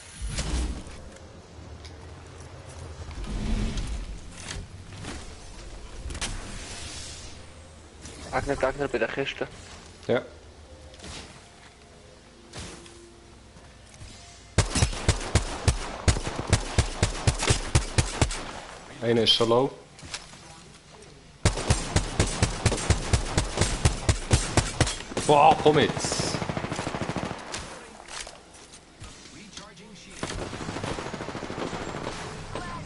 Gegner bei der Kiste. Ja. Einer ist schon low. Boah, komm jetzt! Recharging shield.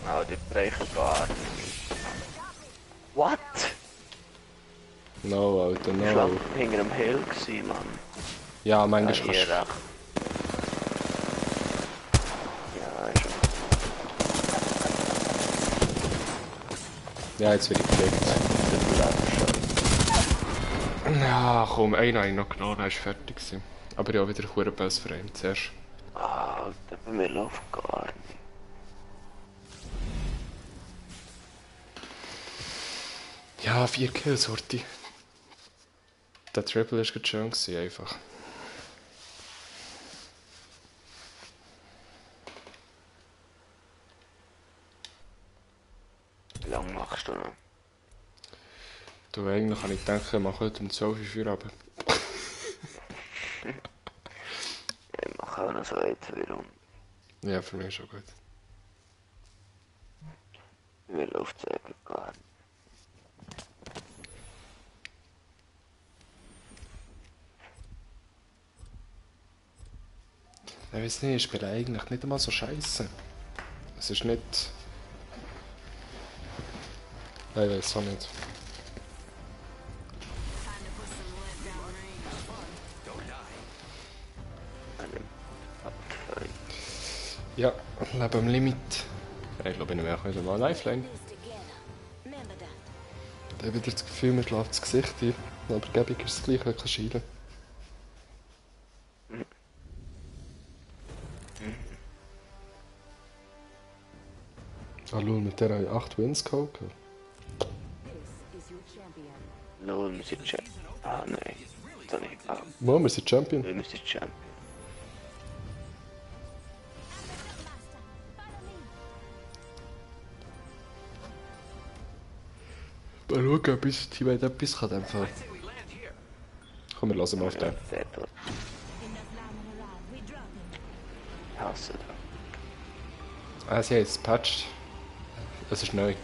Oh, die brechen gar nicht. What? No, Alter, Ich war no. hinter dem Hill gewesen, Mann. Ja, Ja, manchmal hier kannst recht. Ja, ist schon. du... Ja, jetzt werde ich gekriegt. Ja, komm, einen habe ich noch genommen, dann war fertig gewesen. Aber ja, wieder ein böse Verein zuerst. Ah, Alter, bei mir läuft gar nicht. Ja, 4 Kills, Horti. Der Triple war gerade schön gewesen, einfach. Wie lange machst du noch? Du, eigentlich kann ich denken, wir machen heute um 12 Uhr Feierabend. Ich mache auch noch so ein, zwei Runden. Ja, für mich schon gut. Ich will aufzeigen gar nicht. Ich weiß nicht, ich spiele eigentlich nicht einmal so scheiße. Es ist nicht... Ich weiß auch nicht. Time to put some lead down range. Einem Abfall. Ja, lebe am Limit. Ich glaube, ich mache wieder mal Lifeline. This together. Remember that. Ich habe wieder das Gefühl, mir schlägt das Gesicht ein. Aber gäbig ist das gleiche, kein Schielen. Ah, lol, mit der habe ich 8 Wins geholt. This is your champion. Null muss ich checken. Ah, nein. Das nicht. Ah, Wow, wir sind Champion. null muss ich checken. Mal schauen, ob unser Teammate etwas kann dämpfen. Komm, wir lassen mal auf den. Der dort. Ich hasse das. Sie haben es gepatcht. Es ist neu.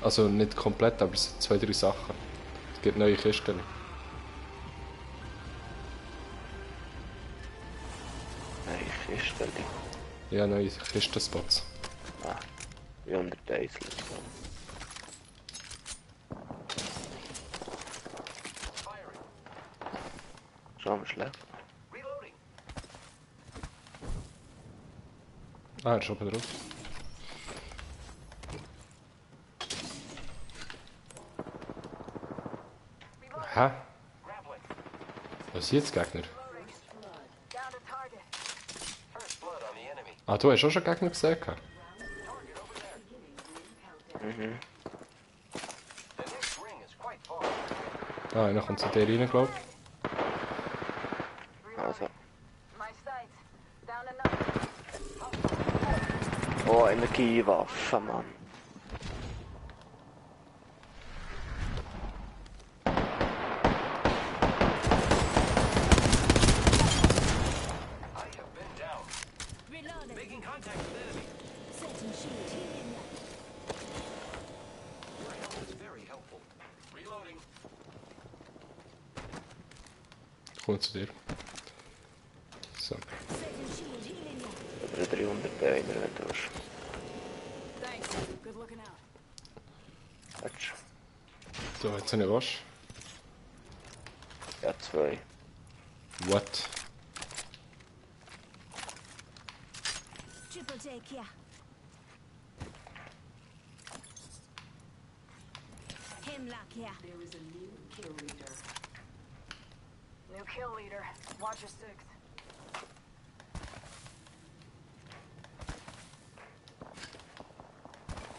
Also nicht komplett, aber es sind 2, 3 Sachen. Es gibt neue Kisten. Nein, Kiste. Ja, neue Kistenspots. Ah, wie unter Daisel. Schon schlecht. Reloading. Ah, er ist oben drauf. Hä? Grappling. Was ist jetzt Gegner? Down to target. First blood on the enemy. Ah, du hast auch schon Gegner gesehen? Target over there. The next ring is quite far. Ah, einer kommt zu dir rein, glaub ich. Also. My sights. Down another. Oh, Energiewaffe, Mann. I have been down. Making contact with enemy. Your help is very helpful. Reloading. Kommt zu dir. So. Über 300 Beine, wenn du hast. Thanks. Good looking out. Quatsch. So, jetzt habe ich was. Ja, 2. What? Triple take here. Hemlock here. There is a new kill leader. New kill leader. Watch your six.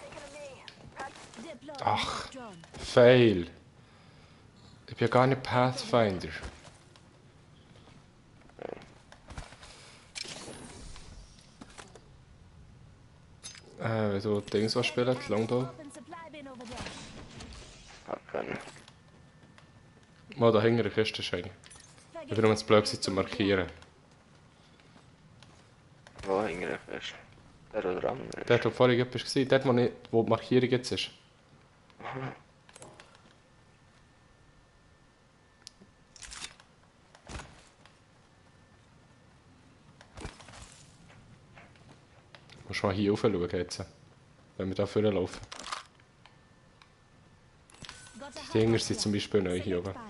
Taking a knee. Pat Deploy. Ach. Drone. Fail. Ich bin ja gar nicht Pathfinder. Wenn du Dings was spielen, die Longbow. Open supply bin over there. Hacken. Mal da hinter der Kiste ist eine. Ich will nur das blöd sein, zu markieren. Wo hängt er fest? Der oder der andere? Dort, wo vorhin jemand war, dort, wo die Markierung jetzt ist. Du musst mal hier rauf schauen jetzt, wenn wir da vorne laufen. Got a Die Dinger hot sind box zum Beispiel neu hier oben. Fire.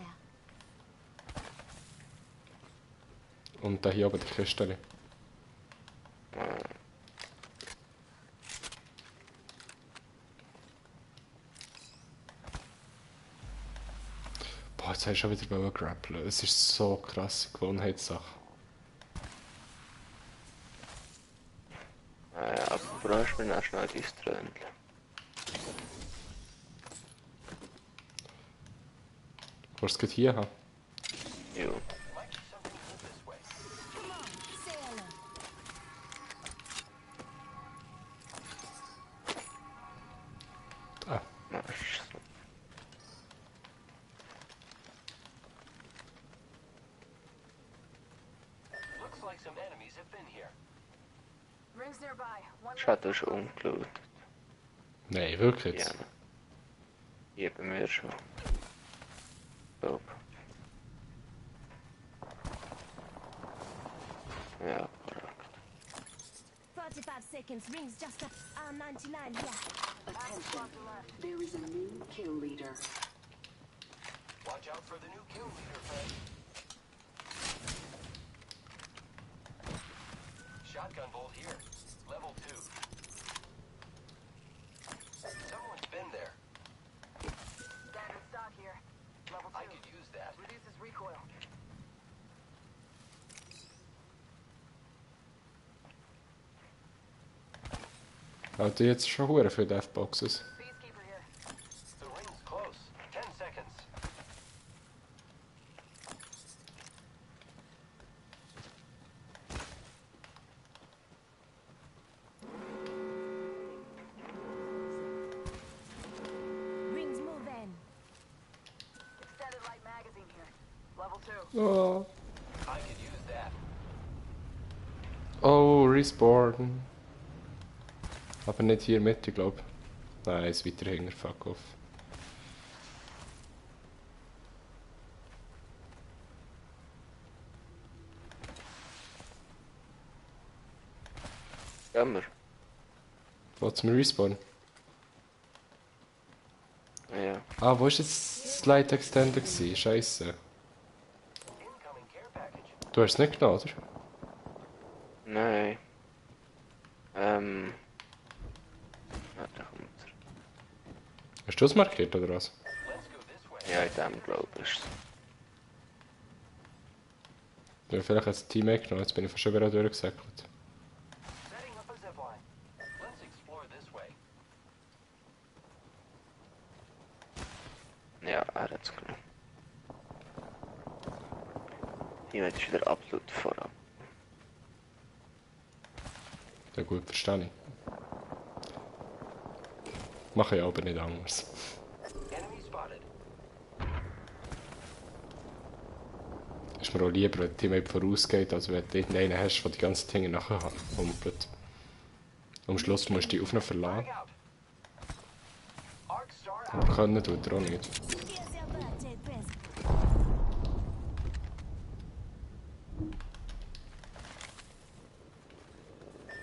Und da hier oben die Kiste. Boah, jetzt hast du schon wieder grappeln. Es ist so krasse Gewohnheitssache. Aber du brauchst mir noch schnell dein Tröndchen. Willst du es hier haben? Jo. Might be something good this way. Come on, sailor. Ah, Nice. Looks like some enemies have been here. Rings nearby. One Schade, ist ungeschaut. nein, wirklich Ja. jetzt. Hier bei mir schon. Glaub. Ja, korrekt. 45 seconds. Rings just up. R99 here. Attention. There is a new kill leader. Watch out for the new kill leader, friend. Shotgun bolt here. Level 2. Someone's been there. standard stock here. Level 2. I could use that. Reduces recoil. Hat jetzt schon hure für Deathboxes. Peacekeeper here. The ring's close. 10 seconds. Rings moving. Extended light magazine here. Level 2. Oh, I could use that. oh Respawn. Aber nicht hier Mitte, glaube ich. Nein, ist weiter hinten, fuck off. Gehen wir. Wo zum Respawn? Ja. Ah, wo war jetzt das Light Extender gewesen? Scheisse. Incoming care package. Du hast es nicht genommen, oder? Nein. Warte, kommt er. Hast du es markiert, oder was? Let's go this way. Ja, in dem glaube ich. Ist Ja, vielleicht hat es Teammate genommen, jetzt bin ich fast überall durchgesäckelt. Setting up a zipline. Let's explore this way. ja, er hat es genommen. Jemand ist wieder absolut voran. Ja gut, verstehe ich. Mache ich aber nicht anders. Enemy spotted. Ist mir auch lieber, wenn der Teammate vorausgeht, als wenn du irgendeinen hast, der die ganzen Dinge nachher humpelt. Am Schluss musst du die Aufnahme verlassen. Frag out. Arc star out. Aber können tut er auch nicht. Here's your birthday present.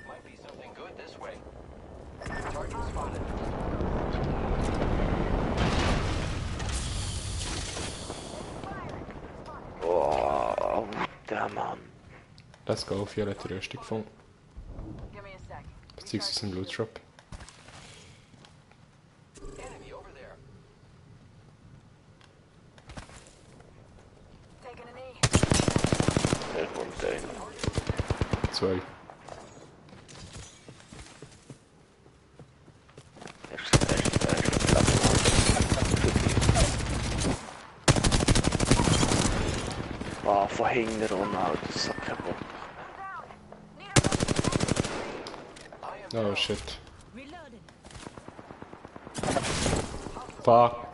Might be something good this way. Target spotted. Oh, der Mann. Let's go, violette Rüstung gefunden. Give me a sec. Beziehungsweise im Loot Drop. Enemy over there. Taking a knee. Der kommt rein. 2. Oh, von hinten Ronaldo, das ist kein Bock. Oh shit. Reloading. Fuck.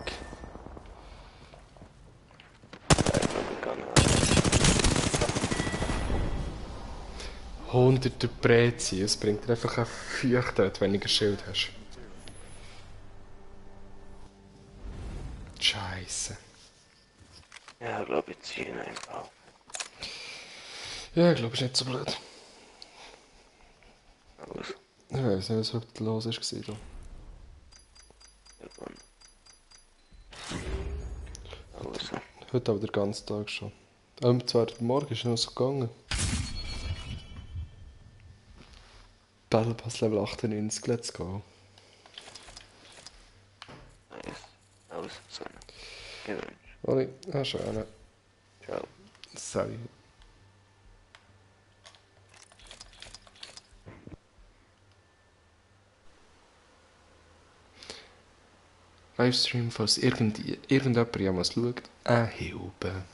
Hunderte Prezi, es bringt dir einfach ein Feucht, wenn du weniger Schild hast. Scheiße. Ja, ich glaube, ich ziehe ihn einfach. Ja, ich glaube, es ist nicht so blöd. Alles. Ich weiß nicht, was heute los war. Da. Irgendwann. Alles. Heute aber den ganzen Tag schon. Zwar morgen ist noch so gegangen. Battle Pass Level 98, let's go. Nice. Alles. So. Gewünscht. Oli, hast du einen? Ciao. Sorry. Livestream, falls irgendjemand jemals schaut, Hilfe.